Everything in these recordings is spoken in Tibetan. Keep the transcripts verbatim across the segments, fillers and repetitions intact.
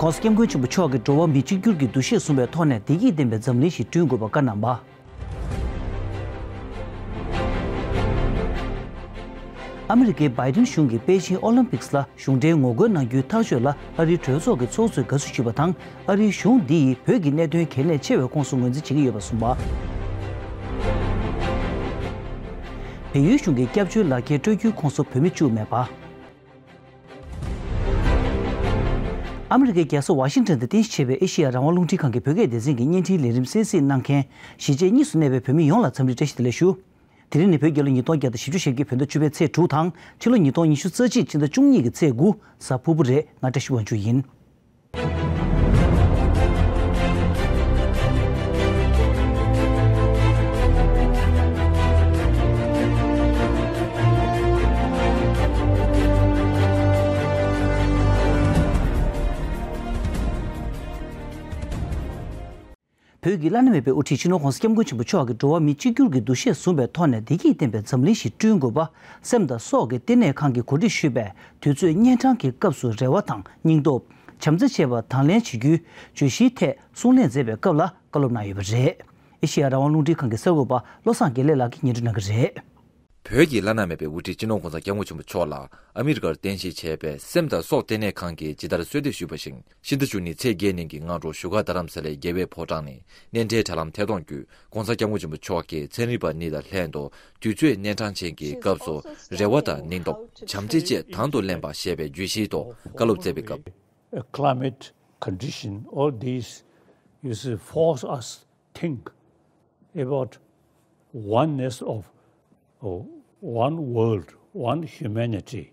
༸གོང་ས་༸སྐྱབས་མགོན་ཆེན་པོ་མཆོག་གིས་འགྲོ་བ་མི་གཅིག་གྱུར་གྱི་འདུ་ཤེས་བཟུང་བའི་ཐོག་ནས་བདེ་སྐྱིད་ལྡན་པའི་འཛམ་གླིང་ཞིག་བསྐྲུན་དགོས་པ་བཀའ་གནང་བ། ཨ་མི་རི་ཀའི་བྷའི་ཏིན་གཞུང་གིས་པེ་ཅིང་ཨོ་ལིམ་པིག་སི་ལ་གཞུང་འབྲེལ་ངོ་རྒོལ་གནང་རྒྱུའི་ཐག་གཅོད་ལ་ཨ་རིའི་གྲོས་ཚོགས་ཀྱི་ཚོགས་གཙོས་དགའ་བསུ་ཞུས་པ་དང་། ཨ་རིའི་གཞུང་འདི་ཡིས་བོད་ཀྱི་གནད་དོན་གལ་གནད་ཆེ་བའི་ཁོངས་སུ་ངོས་འཛིན་བྱེད་ཀྱི་ཡོད་པ་གསུངས་པ། བལ་ཡུལ་གཞུང་གིས་སྐྱབས་བཅོལ་ལག་ཁྱེར་སྤྲོད་རྒྱུའི་ཁོངས་སུ་བོད་མི་བཅུག་མེད་པ། ཨ་མི་རི་ཀའི་རྒྱལ་ས་ཝ་ཤིང་ཊོན་དུ་རྟེན་གཞི་བྱས་པའི་ཨེ་ཤེ་ཡ་རང་དབང་རླུང་འཕྲིན་ཁང་གི་བོད་སྐད་སྡེ་ཚན་གྱི་བརྙན་འཕྲིན་ལས་རིམ་གསན་གཟིགས་གནང་མཁན་གཞིས་བྱེས་གཉིས་སུ་གནས་པའི་བོད་མི་ཡོངས་ལ་འཚམས་འདྲི་བཀྲ་ཤིས་བདེ་ལེགས་ཞུ། དེ་རིང་ནི་བོད་རྒྱལ་ལོ་ཉིས་སྟོང་བརྒྱ་དང་བཞི་བཅུ་ཞེ་བརྒྱད་བོད་ཟླ་བཅུ་པའི་ཚེས་དྲུག་དང་ཕྱི་ལོ་ཉིས་སྟོང་ཉི་ཤུ་རྩ་གཅིག་ཕྱི་ཟླ་བཅུ་གཉིས་ཀྱི་ཚེས་དགུ། གཟའ་ཕུར་བུ་རེད། ང་བཀྲ་ཤིས་དབང་ཕྱུག་ཡིན། བོད་ཀྱི་བླ་ན་མེད་པའི་དབུ་ཁྲིད་སྤྱི་ནོར་༸གོང་ས་༸སྐྱབས་མགོན་ཆེན་པོ་མཆོག་གིས་འགྲོ་བ་མི་གཅིག་གྱུར་གྱི་འདུ་ཤེས་བཟུང་བའི་ཐོག་ནས་བདེ་སྐྱིད་ལྡན་པའི་འཛམ་གླིང་ཞིག་བསྐྲུན་དགོས་པ། སེམས་དང་སྲོག་གི་ལྟེ་གནས་ཁང་གིས་གོ་སྒྲིག་ཞུས་པའི་དུས་ཚོད་གཉན་འཕྲང་གི་སྐབས་སུ་རེ་བ་དང་སྙིང་སྟོབས། བྱམས་བརྩེ་བཅས་པ་དང་ལེན་བྱེད་རྒྱུའི་བརྗོད་གཞིའི་ཐད་གསུང་གླེང་མཛད་པའི་སྐབས་ལ་བཀའ་སློབ་གནང་ཡོད་པ་རེད། ཨེ་ཤེ་ཡ་རང་དབང་རླུང་འཕྲིན་ཁང་གི་གསར་འགོད་པ་བློ་བཟང་དགེ་ལེགས་ལགས་ཀྱིས་སྙན་སྒྲོན་གནང་གི་རེད། བོད་ཀྱི་བླ་ན་མེད་པའི་དབུ་ཁྲིད་སྤྱི་ནོར་༸གོང་ས་༸སྐྱབས་མགོན་ཆེན་པོ་མཆོག་ལ་ཨ་མི་རི་ཀར་རྟེན་གཞི་བྱས་པའི་སེམས་དང་སྲོག་ལྟེ་གནས་ཁང་གིས་ཇི་ལྟར་གསོལ་འདེབས་ཞུས་པ་བཞིན། ཕྱི་ཟླ་བཅུ་གཉིས་ཚེས་བརྒྱད་ཉིན་གྱི་སྔ་དྲོ་བཞུགས་སྒར་རྡ་རམ་ས་ལའི་རྒྱལ་བའི་ཕོ་བྲང་ནས་གནས་མཇལ་དྲ་ལམ་ཐད་གཏོང་བརྒྱུད་༸གོང་ས་༸སྐྱབས་མགོན་ཆེན་པོ་མཆོག་གིས་ཚན་རིག་པ་གཉིས་དང་ལྷན་དུ་དུས་ཚོད་གཉན་འཕྲང་ཅན་གྱི་སྐབས་སུ་རེ་བ་དང་སྙིང་སྟོབས། བྱམས་བརྩེ་བཅས་དང་དུ་ལེན་པ་ཞེས་པའི་བརྗོད་གཞིའི་ཐོག་བཀའ་སློབ་སྩལ་བའི་སྐབས། A climate condition, all these, you see, force us think about oneness of, oh, one world, one humanity.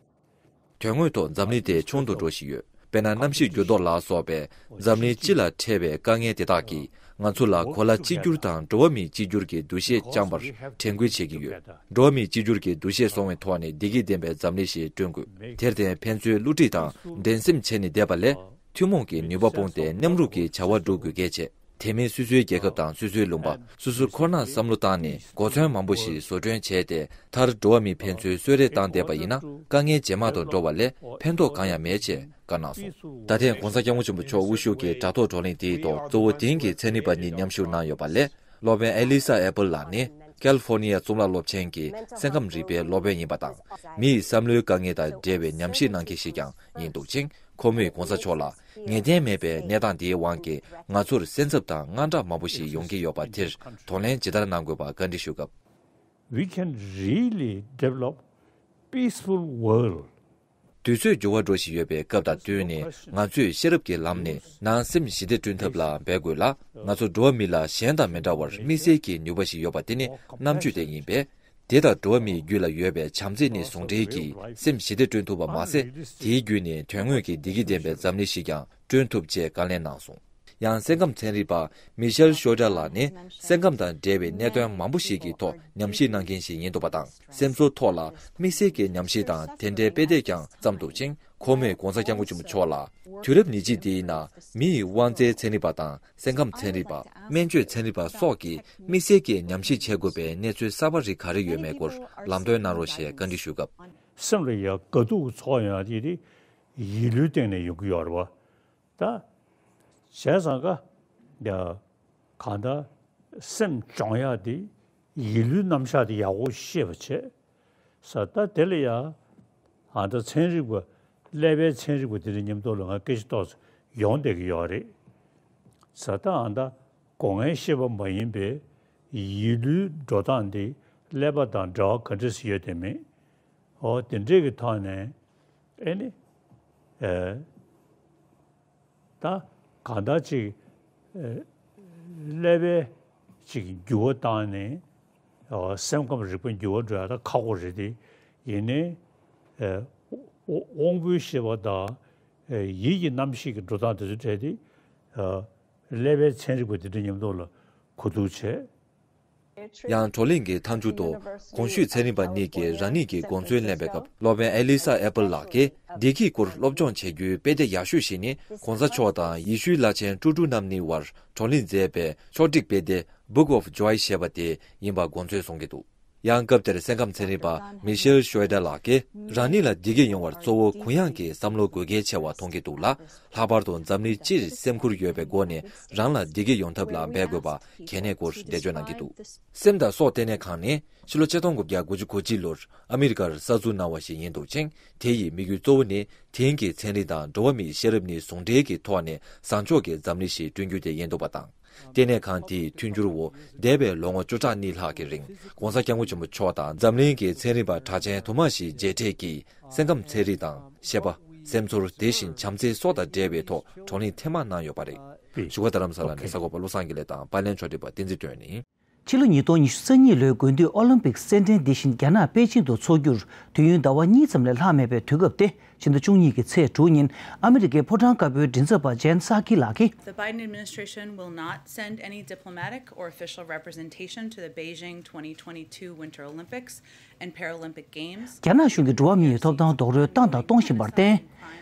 དོན་དངོས་ཐོག་འཛམ་གླིང་དེ་ཆུང་དུ་འགྲོ་བཞིན་ཡོད། དཔེར་ན་གནམ་གཤིས་འགྱུར་ལྡོག་ལ་སོགས་པའི་འཛམ་གླིང་སྤྱི་ལ་འཕྲད་པའི་དཀའ་ངལ་དེ་དག་གིས་ང་ཚོ་ལ་གོ་ལ་གཅིག་གྱུར་དང་འགྲོ་བ་མིའི་གཅིག་གྱུར་གྱི་འདུ་ཤེས་བཅངས་པར་དྲན་སྐུལ་བྱེད་ཀྱི་ཡོད། འགྲོ་བ་མིའི་གཅིག་གྱུར་གྱི་འདུ་ཤེས་བཟུང་བའི་ཐོག་ནས་བདེ་སྐྱིད་ལྡན་པའི་འཛམ་གླིང་ཞིག་བསྐྲུན་དགོས། དེར་བརྟེན་ཕན་ཚུན་བསླུ་བྲིད་དང་འགྲན་སེམས་བྱས་ནས་བསྡད་པ་ལས། ཐུན་མོང་གི་ནུས་པ་སྤུངས་ཏེ་མཉམ་རུབ་ཀྱིས་བྱ་བ་སྒྲུབ་དགོས་གལ་ཆེ། དེ་མིན་སོ་སོའི་རྒྱལ་ཁབ་དང་སོ་སོའི་ལུང་པ། སོ་སོ་ཁོ་ནར་བསམ་བློ་བཏང་ནས་གོ་མཚོན་མང་པོ་ཞིག་བཟོ་སྐྲུན་བྱས་ཏེ། མཐར་འགྲོ་བ་མི་ཕན་ཚུན་གསོད་རེས་བཏང་བསྡད་པ་ཡིན་ན། དཀའ་ངལ་ཇེ་མང་དུ་འགྲོ་བ་ལས་ཕན་ཐོགས་གང་ཡང་མེད་ཅེས་བཀའ་གནང་སོང་། ད་ཐེངས་༸གོང་ས་༸སྐྱབས་མགོན་ཆེན་པོ་མཆོག་དབུ་བཞུགས་ཀྱི་དྲ་ཐོག་བགྲོ་གླེང་དེའི་ཐོག་གཙོ་བོ་དེང་གི་ཚན་རིག་པ་གཉིས་མཉམ་ཞུགས་གནང་ཡོད་པ་ལས། སློབ་དཔོན་ཨེ་ལི་ས་ཨེ་པལ་ལགས་ནི་ཀལ་ཧྥོར་ནི་ཡ་རྩོམ་རིག་སློབ་ཆེན་གྱི་སེམས་ཁམས་རིག་པའི་སློབ་དཔོན་ཡིན་པ་དང་། མི་ཡི་བསམ་བློའི་དཀའ་ངལ་དང་འབྲེལ་བའི་ཉམས་ཞིབ་གནང་མཁན་ཞིག་ཀྱང་ཡིན་འདུག་ཅིང་། ཁོ་མོས་༸གོང་ས་མཆོག་ལ་ངེས་གཏན་མེད་པའི་གནས་སྟངས་འདིའི་དབང་གིས་ང་ཚོར་སེམས་འཚབ་དང་དངངས་སྐྲག་མང་པོ་ཞིག་ཡོང་གི་ཡོད་པ་དེར་གདོང་ལེན་ཇི་ལྟར་གནང་དགོས་པ་བཀའ་འདྲི་ཞུ་སྐབས། We can really develop peaceful world. དུས་ཚོད་འགྱུར་བ་འགྲོ་བཞིན་ཡོད་པའི་སྐབས་དང་བསྟུན་ནས། ང་ཚོས་ཤེས་རབ་ཀྱི་ལམ་ནས་ནང་སེམས་ཞི་བདེ་བསྐྲུན་ཐབས་ལ་འབད་དགོས་ལ། ང་ཚོ་འགྲོ་བ་མི་ལ་གཞན་དང་མི་འདྲ་བར་དམིགས་བསལ་གྱི་ནུས་པ་ཞིག་ཡོད་པ་དེ་ནི་རྣམ་དཔྱོད་དེ་ཡིན་པས། དེ་དང་འགྲོ་བ་མིའི་རྒྱུད་ལ་ཡོད་པའི་བྱམས་བརྩེ་ནི་ཟུང་འབྲེལ་གྱིས་སེམས་ཞི་བདེ་བསྐྲུན་ཐུབ་པ་མ་ཟད། དེའི་བརྒྱུད་ནས་དོན་དངོས་ཀྱི་བདེ་སྐྱིད་ལྡན་པའི་འཛམ་གླིང་ཞིག་ཀྱང་བསྐྲུན་ཐུབ་ཅེས་བཀའ་ལན་གནང་སོང་། ཡང་སེམས་ཁམས་ཚན་རིག་པ་མི་ཤེལ་ཤོ་ཏྲ་ལགས་ནི། སེམས་ཁམས་དང་འབྲེལ་བའི་གནད་དོན་མང་པོ་ཞིག་གི་ཐོག་ཉམས་ཞིབ་གནང་མཁན་ཞིག་ཡིན་འདུག་པ་དང་། སེམས་ཚོར་ཐོག་ལ་དམིགས་བསལ་གྱི་ཉམས་ཞིབ་དང་དེ་འབྲེལ་དཔེ་དེབ་ཀྱང་བརྩམས་འདུག་ཅིང་། ཁོ་མོས་༸གོང་ས་༸སྐྱབས་མགོན་ཆེན་པོ་མཆོག་ལ། དུས་རབས་ཉེར་གཅིག་འདིའི་ནང་མི་ཡི་དབང་རྩའི་ཚན་རིག་པ་དང་། སེམས་ཁམས་ཚན་རིག་པ། སྨན་བཅོས་ཚན་རིག་པ་སོགས་ཀྱིས་དམིགས་བསལ་གྱིས་ཉམས་ཞིབ་བྱེད་དགོས་པའི་གནས་ཚུལ་གསར་པ་རིགས་ག་རེ་ཡོད་མེད་སྐོར་ལམ་སྟོན་གནང་རོགས་ཞེས་བཀའ་འདྲི་ཞུས་སྐབས། སེམས་ལ་ཡ་དགའ་སྡུག་ཚོར་ཡོང་ཡ་དེ་ཡིད་བློའི་སྟེང་ནས་ཡོང་གི་ཡོད་རེད་བ། ད། བྱས་ཙང་ཀ། ཡ། གང་ལྟར་སེམས་སྦྱོང་ཡག་དེ་ཡིད་བློའི་རྣམ་གཞག་དེ་ཡག་པོ་ཤེས་པ་བྱས། ས་ད་དེ་ལ་ཡ། ཨ་ད་ཚན་རིག་པ་ཀླད་པའི་ཚན་རིག་པ་དེ་འདྲ་མཉམ་དུ་ལ་ང་སྐད་ཆ་ཏོག་ཙམ་ཡོང་བསྡད་ཀྱི་ཡོད་རེད། ས་ད་ཨ་ད་སྒོ་ལྔའི་ཤེས་པ་མ་ཡིན་པའི་ཡིད་བློའི་འགྲོ་སྟངས་དེ་ཀླད་པ་དང་འབྲེལ་བ་ག་འདྲ་ཞིག་ཡོད་དེ་མེད། ཨོ་དེ་འདྲས་ཀྱི་ཐོག་ནས་ཨེ་ནི། ཨེ། ད་གང་ལྟར་ཅིག་ཀླད་པའི་ཅིག་འགྱུར་བ་བཏང་ནས་སེམས་ཁམས་རིག་པ་འགྱུར་བ་འགྲོ་ཡ་ད་ཁག་པོ་རེད་དེ། ཡིན་ནའི་དབང་པོའི་ཤེས་པ་དང་ཡིད་ཀྱི་རྣམ་ཤེས་ཀྱི་འགྲོ་སྟངས་དེ་ཚོ་གྲས་དེ་ཀླད་པའི་ཚན་རིག་པ་དེ་འདྲ་མཉམ་དུ་ལ་གོ་བསྡུར་བྱས། ཡང་བགྲོ་གླེང་གི་མཐའ་མཇུག་ཏུ་གོང་ཞུས་ཚན་རིག་པ་གཉིས་ཀྱིས་རང་ཉིད་ཀྱི་དགོངས་ཚུལ་གླེང་བའི་སྐབས། སློབ་དཔོན་ཨེ་ལི་ས་ཨེ་པལ་ལགས་ཀྱིས་བདེ་སྐྱིད་སྐོར་སློབ་སྦྱོང་བྱེད་རྒྱུའི་དཔེ་དེབ་ཡག་ཤོས་ཤིག་ནི་༸གོང་ས་མཆོག་དང་ཡེ་ཤུའི་བླ་ཆེན་ཀྲུ་ཀྲུ་རྣམ་གཉིས་དབར་བགྲོ་གླེང་མཛད་པའི་ཕྱོགས་སྒྲིག་དཔེ་དེབ་Book of Joy ཞེས་པ་དེ་ཡིན་པ་དགོངས་ཚུལ་གསུང་གི་འདུག་ཡང་སྐབས་དེར་སེམས་ཁམས་ཚན་རིག་པ་མི་ཤེལ་ཤོའི་ཌར་ལགས་ཀྱིས། རང་ཉིད་ལ་བདེ་སྐྱིད་ཡོང་བར་གཙོ་བོ་གུ་ཡངས་ཀྱི་བསམ་བློ་དགོས་གལ་ཆེ་བ་མཐོང་གི་འདུག་ལ། ལྷག་པར་དུ་འཛམ་གླིང་སྤྱིར་སེམས་ཁུར་ཡོད་པའི་སྒོ་ནས་རང་ལ་བདེ་སྐྱིད་ཡོང་ཐབས་ལ་འབད་དགོས་པ་གལ་གནད་སྐོར་འགྲེལ་བརྗོད་གནང་གི་འདུག་སེམས་དང་སྲོག་ལྟེ་གནས་ཁང་ནི་ཕྱི་ལོ་ཆིག་སྟོང་དགུ་བརྒྱ་དགུ་བཅུ་གོ་གཅིག་ལོར་ཨ་མི་རི་ཀར་གསར་འཛུགས་གནང་བ་ཞིག་ཡིན་འདུག་ཅིང་། དེ་ཡི་དམིགས་ཡུལ་གཙོ་བོ་ནི་དེང་གི་ཚན་རིག་དང་འགྲོ་བ་མིའི་ཤེས་རབ་གཉིས་ཟུང་འབྲེལ་གྱི་ཐོག་ནས་བཟང་ཕྱོགས་ཀྱི་འཛམ་གླིང་ཞིག་བསྐྲུན་རྒྱུ་དེ་ཡིན་འདུག་པ་དང་། ལྟེ་གནས་ཁང་དེའི་མཐུན་འགྱུར་འོག་འདས་པའི་ལོ་ངོ་བཅུ་ཕྲག་གཉིས་ལྷག་གི་རིང་༧གོང་ས་༧སྐྱབས་མགོན་ཆེན་པོ་མཆོག་དང་འཛམ་གླིང་གི་ཚན་རིག་པ་གྲགས་ཅན་དུ་མ་ཞིག་མཇལ་འཕྲད་ཀྱིས་སེམས་ཁམས་ཚན་རིག་དང་ཤེས་པ། སེམས་ཚོར། དེ་བཞིན་བྱམས་བརྩེའི་སྲོག་དང་འབྲེལ་བའི་ཐོག་བགྲོ་གླེང་ཐེངས་མང་གནང་ཡོད་པ་རེད། བཞུགས་སྒར་རྡ་རམ་ས་ལ་ནས་གསར་འགོད་པ་བློ་བཟང་དགེ་ལེགས་དང་པར་ལེན་ཕྱོགས་སྒྲིག་པ་བསྟན་འཛིན་སྒྲོན་ནི། ཕྱི་ལོ་ཉིས་སྟོང་ཉི་ཤུ་རྩ་གཉིས་ལོའི་དགུན་དུས་ཨོ་ལིམ་པིག་རྩེད་འགྲན་འདི་བཞིན་རྒྱ་ནག་པེ་ཅིང་དུ་འཚོགས་རྒྱུར་དུས་ཡུན་ཟླ་བ་གཉིས་ཙམ་ལས་ལྷག་མེད་པའི་དུས་སྐབས་ཏེ། ཕྱི་ཟླ་བཅུ་གཉིས་ཀྱི་ཚེས་དྲུག་ཉིན་ཨ་མི་རི་ཀའི་ཕོ་བྲང་དཀར་པོའི་མགྲིན་ཚབ་པ་ཇེན་སཱ་ཀི་ལགས་ཀྱིས། The Biden administration will not send any diplomatic or official representation to the Beijing twenty twenty-two Winter Olympics and Paralympic Games. རྒྱ་ནག་གཞུང་གིས་འགྲོ་བ་མིའི་ཐོབ་ཐང་རྡོག་རོལ་བཏང་དང་གཏོང་བཞིན་པར་བརྟེན།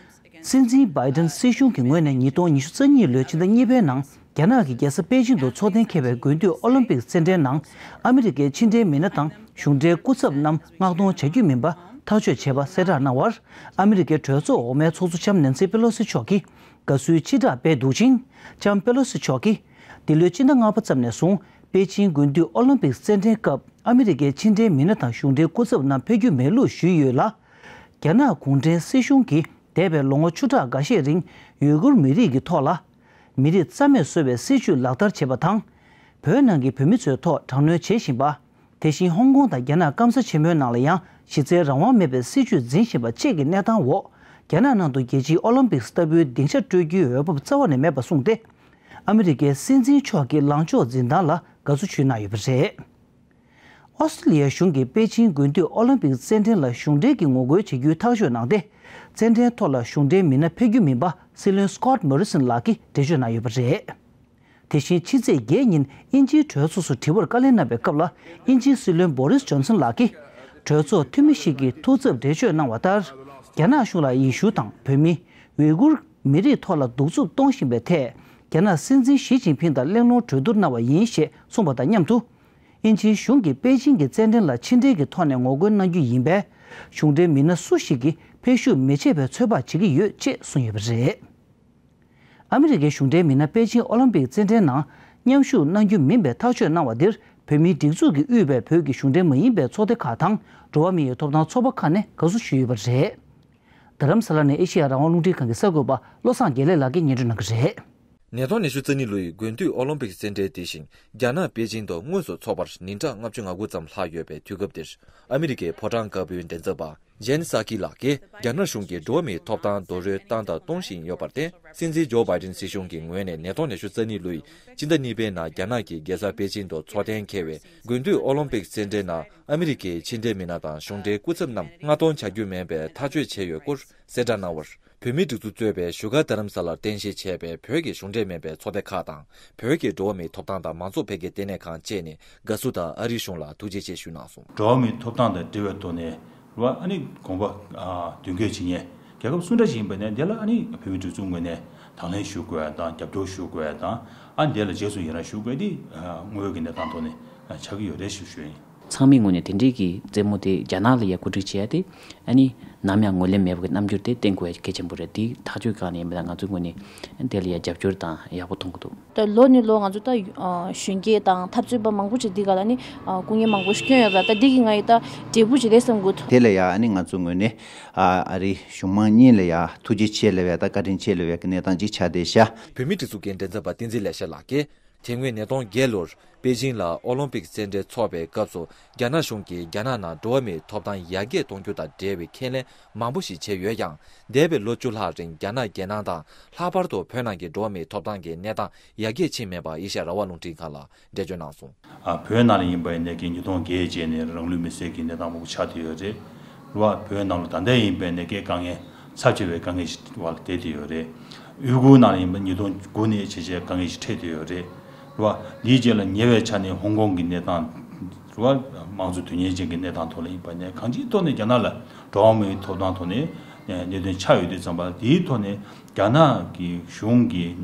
སྲིད་འཛིན་བྷའི་ཏན་སྲིད་གཞུང་གི་ངོས་ནས་ཉིས་སྟོང་ཉི་ཤུ་རྩ་གཉིས་ལོའི་ཕྱི་ཟླ་གཉིས་པའི་ནང་རྒྱ་ནག་གི་རྒྱལ་ས་པེ་ཅིང་དུ་འཚོགས་གཏན་འཁེལ་བའི་དགུན་དུས་ཨོ་ལིམ་པིག་རྩེད་འགྲན་ནང་ཨ་མི་རི་ཀའི་ཕྱི་འབྲེལ་མི་སྣ་དང་གཞུང་འབྲེལ་སྐུ་ཚབ་རྣམས་མངགས་གཏོང་བྱ་རྒྱུ་མིན་པ་ཐག་གཅོད་བྱས་པ་གསལ་བསྒྲགས་གནང་བར། ཨ་མི་རི་ཀའི་གྲོས་ཚོགས་འོག་མའི་ཚོགས་གཙོ་ལྕམ་ནན་སི་པེ་ལོ་སི་མཆོག་གིས་དགའ་བསུའི་སྤྱི་བསྒྲགས་སྤེལ་འདུག་ཅིང་། ལྕམ་པེ་ལོ་སི་མཆོག་གིས། འདི་ལོའི་སྤྱི་ཟླ་ལྔ་པ་ཙམ་ནས་བཟུང་པེ་ཅིང་དགུན་དུས་ཨོ་ལིམ་པིག་རྩེད་འགྲན་སྐབས་ཨ་མི་རི་ཀའི་ཕྱི་འབྲེལ་མི་སྣ་དང་གཞུང་འབྲེལ་སྐུ་ཚབ་རྣམས་ཕེབས་རྒྱུ་མེད་ལུགས་ཞུས་ཡོད་ལ། རྒྱ་ནག་གུང་ཁྲན་སྲིད་གཞུང་གིས་འདས་པའི་ལོ་ངོ་བཅུ་ཕྲག་འགའ་ཤས་རིང་ཡུ་གུར་མི་རིགས་ཀྱི་ཐོག་ལ། མི་རིགས་རྩ་མེད་བཟོ་བའི་སྲིད་བྱུས་ལག་བསྟར་བྱེད་པ་དང་། བོད་ནང་གི་བོད་མི་ཚོའི་ཐོག་དྲག་གནོན་བྱེད་བཞིན་པ། དེ་བཞིན་ཧོང་ཀོང་དང་རྒྱ་ནག་སྐམ་ས་ཆེན་མོའི་ནང་ལ་ཡང་གཞི་རྩའི་རང་དབང་མེད་པའི་སྲིད་བྱུས་འཛིན་བཞིན་པ་བཅས་ཀྱི་གནས་སྟངས་འོག་རྒྱ་ནག་ནང་དུ་རྒྱལ་སྤྱིའི་ཨོ་ལིམ་པིག་ལྟ་བུའི་སྡིངས་ཆ་སྤྲོད་རྒྱུའི་འོས་བབ་རྩ་བ་ནས་མེད་པ་གསུངས་ཏེ། ཨ་མི་རི་ཀའི་སྲིད་འཛིན་མཆོག་གི་ལངས་ཕྱོགས་འཛིན་སྟངས་ལ་དགའ་བསུ་ཞུས་གནང་ཡོད་པ་རེད། ཨོ་སི་ཀྲི་ལི་ཡ་གཞུང་གིས་པེ་ཅིང་དགུན་དུས་ཨོ་ལིམ་པིག་རྩེད་འགྲན་ལ་གཞུང་འབྲེལ་གྱི་ངོ་རྒོལ་བྱེད་རྒྱུའི་ཐག་གཅོད་གནང་སྟེ། རྩེད་འགྲན་ཐོག་ལ་གཞུང་འབྲེལ་མི་སྣ་ཕེབས་རྒྱུ་མིན་པ་སྲིད་བློན་སྐོད་མོ་རི་སོན་ལགས་ཀྱིས་འགྲེལ་བརྗོད་གནང་ཡོད་པ་རེད། དེ་བཞིན་ཕྱི་ཚེས་བརྒྱད་ཉིན་དབྱིན་ཇིའི་གྲོས་ཚོགས་སུ་དྲི་བར་བཀའ་ལན་གནང་བའི་སྐབས་ལ། དབྱིན་ཇིའི་སྲིད་བློན་བོ་རིས་ཇོན་སན་ལགས་ཀྱིས། གྲོས་ཚོགས་འཐུས་མི་ཞིག་གིས་ཐུགས་འཚབ་འགྲེལ་བརྗོད་གནང་བ་ལྟར། རྒྱ་ནག་གཞུང་ལ་ཡེ་ཤུ་དང་བོད་མི། ཝེ་གུར་མི་རིགས་ཐོག་ལ་གདུག་རྩུབ་གཏོང་བཞིན་པའི་ཐད། རྒྱ་ནག་སྲིད་འཛིན་ཞི་ཅིན་ཕིང་དང་གླེང་སློང་གྲོས་བསྡུར་གནང་བ་ཡིན་ཞེས་གསུངས་པ་དང་མཉམ་དུ། དབྱིན་ཇིའི་གཞུང་གིས་པེ་ཅིང་གི་རྩེད་འགྲན་ལ་ཕྱི་འབྲེལ་གྱི་ཐོག་ནས་ངོ་རྒོལ་གནང་རྒྱུ་ཡིན་པས། གཞུང་འབྲེལ་མི་སྣ་སུ་ཞིག་གིས་ཕེབས་ཞུགས་མི་བྱེད་པའི་ཚོད་དཔག་བྱེད་ཀྱི་ཡོད་ཅེས་གསུངས་ཡོད་པ་རེད། ཨ་མི་རི་ཀའི་གཞུང་འབྲེལ་མི་སྣ་པེ་ཅིང་ཨོ་ལིམ་པིག་རྩེད་འགྲན་ནང་མཉམ་ཞུགས་གནང་རྒྱུ་མིན་པའི་ཐག་གཅོད་གནང་བ་འདིར། བོད་མིའི་སྒྲིག་འཛུགས་ཀྱིས་དབུས་པའི་བོད་ཀྱི་གཞུང་འབྲེལ་མ་ཡིན་པའི་ཚོགས་སྡེ་ཁག་དང་འགྲོ་བ་མིའི་ཐོབ་ཐང་ཚོགས་པ་ཁག་ནས་དགའ་བསུ་ཞུས་ཡོད་པ་རེད། རྡ་རམ་ས་ལ་ནས་ཨེ་ཤེ་ཡ་རང་དབང་རླུང་འཕྲིན་ཁང་གི་གསར་འགོད་པ་བློ་བཟང་དགེ་ལེགས་ལགས་ཀྱིས་སྙན་སྒྲོན་གནང་གི་རེད། ཉིས་སྟོང་ཉི་ཤུ་རྩ་གཉིས་ལོའི་དགུན་དུས་ཨོ་ལིམ་པིག་རྩེད་འགྲན་དེ་བཞིན་རྒྱ་ནག་པེ་ཅིང་དུ་དངོས་སུ་འཚོགས་པར་ཉིན་གྲངས་ལྔ་བཅུ་ང་དགུ་ཙམ་ལྷག་ཡོད་པའི་དུས་སྐབས་འདིར། ཨ་མི་རི་ཀའི་ཕོ་བྲང་དཀར་པོའི་མགྲིན་ཚབ་པ། ཇེན་སཱ་ཀི་ལགས་ཀྱིས། རྒྱ་ནག་གཞུང་གིས་འགྲོ་བ་མིའི་ཐོབ་ཐང་རྡོག་རོལ་བཏང་དང་གཏོང་བཞིན་ཡོད་པར་བརྟེན། སྲིད་འཛིན་ཇོ་བྷའི་ཏིན་སྲིད་གཞུང་གི་ངོས་ནས་ཉིས་སྟོང་ཉི་ཤུ་རྩ་གཉིས་ལོའི་སྤྱི་ཟླ་གཉིས་པའི་ནང་རྒྱ་ནག་གི་རྒྱལ་ས་པེ་ཅིང་དུ་འཚོགས་གཏན་འཁེལ་བའི་དགུན་དུས་ཨོ་ལིམ་པིག་རྩེད་འགྲན་ནང་ཨ་མི་རི་ཀའི་ཕྱི་འབྲེལ་མི་སྣ་དང་གཞུང་འབྲེལ་སྐུ་ཚབ་རྣམས་མངགས་གཏོང་བྱ་རྒྱུ་མིན་པའི་ཐག་གཅོད་བྱས་ཡོད་སྐོར་གསལ་བསྒྲགས་གནང་བར། བོད་མིའི་སྒྲིག་འཛུགས་གཙོས་པའི་བཞུགས་སྒར་རྡ་རམ་ས་ལར་རྟེན་གཞི་བྱས་པའི་བོད་ཀྱི་གཞུང་འབྲེལ་མིན་པའི་ཚོགས་སྡེ་ཁག་དང་། བོད་ཀྱི་འགྲོ་བ་མིའི་ཐོབ་ཐང་དང་མང་གཙོ་འཕེལ་རྒྱས་ལྟེ་གནས་ཁང་བཅས་ནས་དགའ་བསུ་དང་ཨ་རིའི་གཞུང་ལ་ཐུགས་རྗེ་ཆེ་ཞུས་གནང་སོང་། འགྲོ་བ་མིའི་ཐོབ་ཐང་དང་འབྲེལ་བའི་ཐོག་ནས་རེད་བ། ཨ་ནི་དགོངས་པ་ཨ་མདུན་སྐྱོད་བྱེད་མཁན་རྒྱལ་ཁབ་སུ་འདྲ་ཞིག་ཡིན་པ་ནས་འདི་ལ་ཨ་ནི་བོད་མིའི་སྒྲིག་འཛུགས་ངོས་ནས་དང་ལེན་ཞུ་དགོས་ཡ་དང་རྒྱབ་སྐྱོར་ཞུ་དགོས་ཡ་དང་། ཨ་ནི་འདི་ལ་རྗེས་སུ་ཡི་རང་ཞུ་དགོས་དེ་དངོས་ཡོད་ཀྱི་གནས་སྟངས་ཐོག་ནས་ཆགས་ཀྱི་ཡོད་རེད་ཞུ་ཞུ་ཡིན། ཚང་མའི་ངོས་ནས་དེ་འདྲའི་གི་རྩེད་མོ་དེ་རྒྱ་ནག་ལ་ཡ་གོ་སྒྲིག་བྱས་ཏེ། ཨ་ནི་ནམ་ཡང་ངོས་ལེན་མེད་པ་གི་རྣམ་འགྱུར་དེ་བསྟན་དགོས་ཡ་གལ་ཆེན་པོ་རེད། དེ་ཐག་གཅོད་གང་ནས་ཡིན་པ་ལ་ང་ཚོའི་ངོས་ནས་དེ་ལ་ཡ་རྒྱབ་སྐྱོར་དང་ཡག་པོ་མཐོང་གི་འདུག་ད་ལོ་ནས་ལོ་ང་ཚོ་ད་གཞོན་སྐྱེས་དང་འཐབ་རྩོད་པ་མང་པོ་ཅིག་འདི་ག་ལ་ནི་སྐུ་ངལ་མང་པོ་ཞིག་བསྐྱོན་ཡོད་པ་ད་འདི་གི་ང་ཡི་ད་འབྲས་བུ་ཅིག་རེད་བསམ་གི་འདུག་དེ་ལ་ཡ་ཨ་ནི་ང་ཚོའི་ངོས་ནས་ཨ་ཨ་རིའི་གཞུང་མང་གཉིས་ལ་ཡ་ཐུགས་རྗེ་ཆེ་ལབ་ཡ་ད་བཀའ་དྲིན་ཆེ་ལབ་ཡ་གི་གནས་སྟངས་ཅིག་ཆགས་བསྡད་ཤག་བོད་མིའི་སྒྲིག་འཛུགས་ཀྱི་མགྲིན་ཚབ་པ་བསྟན་འཛིན་ལེགས་བཤད་ལགས་ཀྱིས། དེ་སྔོན་ཉིས་སྟོང་བརྒྱད་ལོར་པེ་ཅིང་ལ་ཨོ་ལིམ་པིག་རྩེད་འགྲན་འཚོགས་པའི་སྐབས་སུ་རྒྱ་ནག་གཞུང་གིས་རྒྱ་ནག་ནང་འགྲོ་བ་མིའི་ཐོབ་ཐང་ཡར་རྒྱས་གཏོང་རྒྱུ་དང་འབྲེལ་བའི་ཁས་ལེན་མང་པོ་ཞིག་བྱས་ཡོད་ཀྱང་། འདས་པའི་ལོ་བཅུ་ལྷག་རིང་རྒྱ་ནག་རྒྱལ་ནང་དང་ལྷག་པར་དུ་བོད་ནང་གི་འགྲོ་བ་མིའི་ཐོབ་ཐང་གི་གནས་སྟངས་ཡར་རྒྱས་ཕྱིན་མེད་པ་ཨེ་ཤ་ཡ་རང་དབང་རླུང་འཕྲིན་ཁང་ལ་འགྲེལ་བརྗོད་གནང་སོང་། ཨ་བོད་ནང་ལ་ཡིན་པ་ཡིན་ནའི་ཉིས་སྟོང་བརྒྱད་རྗེས་ནས་རང་ལུས་མེར་སྲེག་གི་གནས་སྟངས་མང་པོ་ཆགས་བསྡད་ཡོད་རེད། རེད་བ། བོད་ནང་ལ་ད་ལྟ་ཡིན་པའི་ནས་ཀའི་དཀའ་ངལ་ཚབས་ཆེ་བའི་དཀའ་ངལ་ཞིག་བར་ལ་བསྡད་དེ་ཡོད་རེད། ཡུ་གུར་ནང་ལ་ཡིན་པ་ཉིས་སྟོང་དགུ་ནས་བྱས་བྱས་དཀའ་ངལ་ཞིག་འཕྲད་དེ་ཡོད་རེད། རེད་བ། འདིའི་རྗེས་ལ་ཉེ་བའི་ཆ་ནས་ཧོང་ཀོང་གི་གནས་སྟངས་རེད་བ། དམངས་གཙོ་དོན་གཉེར་ཅན་གྱི་གནས་སྟངས་ཐོག་ལ་ཡིན་པ་ནས་གང་ཅིའི་ཐོག་ནས་རྒྱ་ནག་ལ་འགྲོ་བ་མིའི་ཐོབ་ཐང་ཐོག་ནས་གནད་དོན་ཆགས་ཡོད་དུས་ཙམ་པ་དེའི་ཐོག་ནས་རྒྱ་ནག་གི་གཞུང་གིས།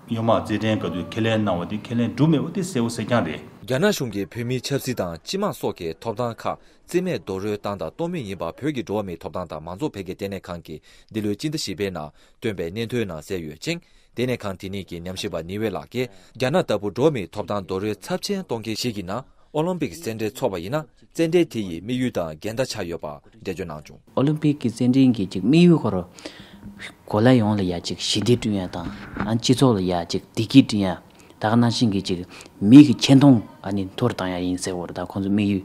སྔོན་མ་རྩེད་འགྲན་སྐབས་དུས་ཁས་ལེན་གནང་བ་དེ་ཁས་ལེན་གྲུབ་མེད་པ་དེ་གསལ་པོ་གསལ་རྐྱང་རེད། རྒྱ་ནག་གཞུང་གིས་བོད་མིའི་ཆབ་སྲིད་དང་སྤྱི་དམངས་སོགས་ཀྱི་ཐོབ་ཐང་ཁག་རྩིས་མེད་རྡོག་རོལ་བཏང་དང་གཏོང་མུས་ཡིན་པ། བོད་ཀྱི་འགྲོ་བ་མིའི་ཐོབ་ཐང་དང་མང་གཙོ་འཕེལ་རྒྱས་ལྟེ་གནས་ཁང་གིས་འདི་ལོའི་སྤྱི་ཟླ་བཞི་པའི་ནང་བཏོན་པའི་སྙན་ཐོའི་ནང་གསལ་ཡོད་ཅིང་། ལྟེ་གནས་ཁང་དེ་ཉིད་ཀྱི་ཉམས་ཞིབ་པ་ནིའུ་ཝེ་ལགས་ཀྱིས། རྒྱ་ནག་ལྟ་བུ་འགྲོ་བ་མིའི་ཐོབ་ཐང་རྡོག་རོལ་ཚབས་ཆེན་གཏོང་མཁན་ཞིག་གི་ནང་ཨོ་ལིམ་པིག་རྩེད་འགྲན་འཚོགས་པ་ཡིན་ན། རྩེད་འགྲན་དེ་ཡི་དམིགས་ཡུལ་དང་འགལ་ཟླ་ཆགས་ཡོད་པ་འགྲེལ་བརྗོད་གནང་བྱུང་། ཨོ་ལིམ་པིག་གི་རྩེད་འགྲན་གྱི་ཅིག་དམིགས་ཡུལ་ཁོ་རང་གོ་ལ་ཡོངས་ལ་ཡ་ཅིག་ཞི་བདེ་བསྐྲུན་ཡ་དང་། ཨ་སྤྱི་ཚོགས་ལ་ཡ་ཅིག་བདེ་སྐྱིད་བསྐྲུན་ཡ། ད་ག་ནང་བཞིན་གྱི་ཅིག་མི་གི་ཆེ་མཐོང་ཨ་ནི་མཐོ་རུ་བཏང་ཡ་ཡིན་ཟེར་བ་རེད། ད་ཁོང་ཚོ་དམིགས་ཡུལ་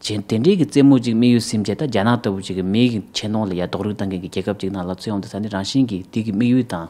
བྱས། དེ་འདྲའི་གི་རྩེད་མོ་ཅིག་དམིགས་ཡུལ་ཟིན་བྱས། ད་རྒྱ་ནག་ལྟ་བུ་ཅིག་གི་མི་གི་ཆེ་མཐོང་ལ་ཡ་རྡོག་རོལ་བཏང་མཁན་གྱི་རྒྱལ་ཁབ་ཅིག་ནང་ལ་ཚུད་ཡོང་དུས་ཙ་ནི། རང་བཞིན་གྱིས་དེ་གི་དམིགས་ཡུལ་དང་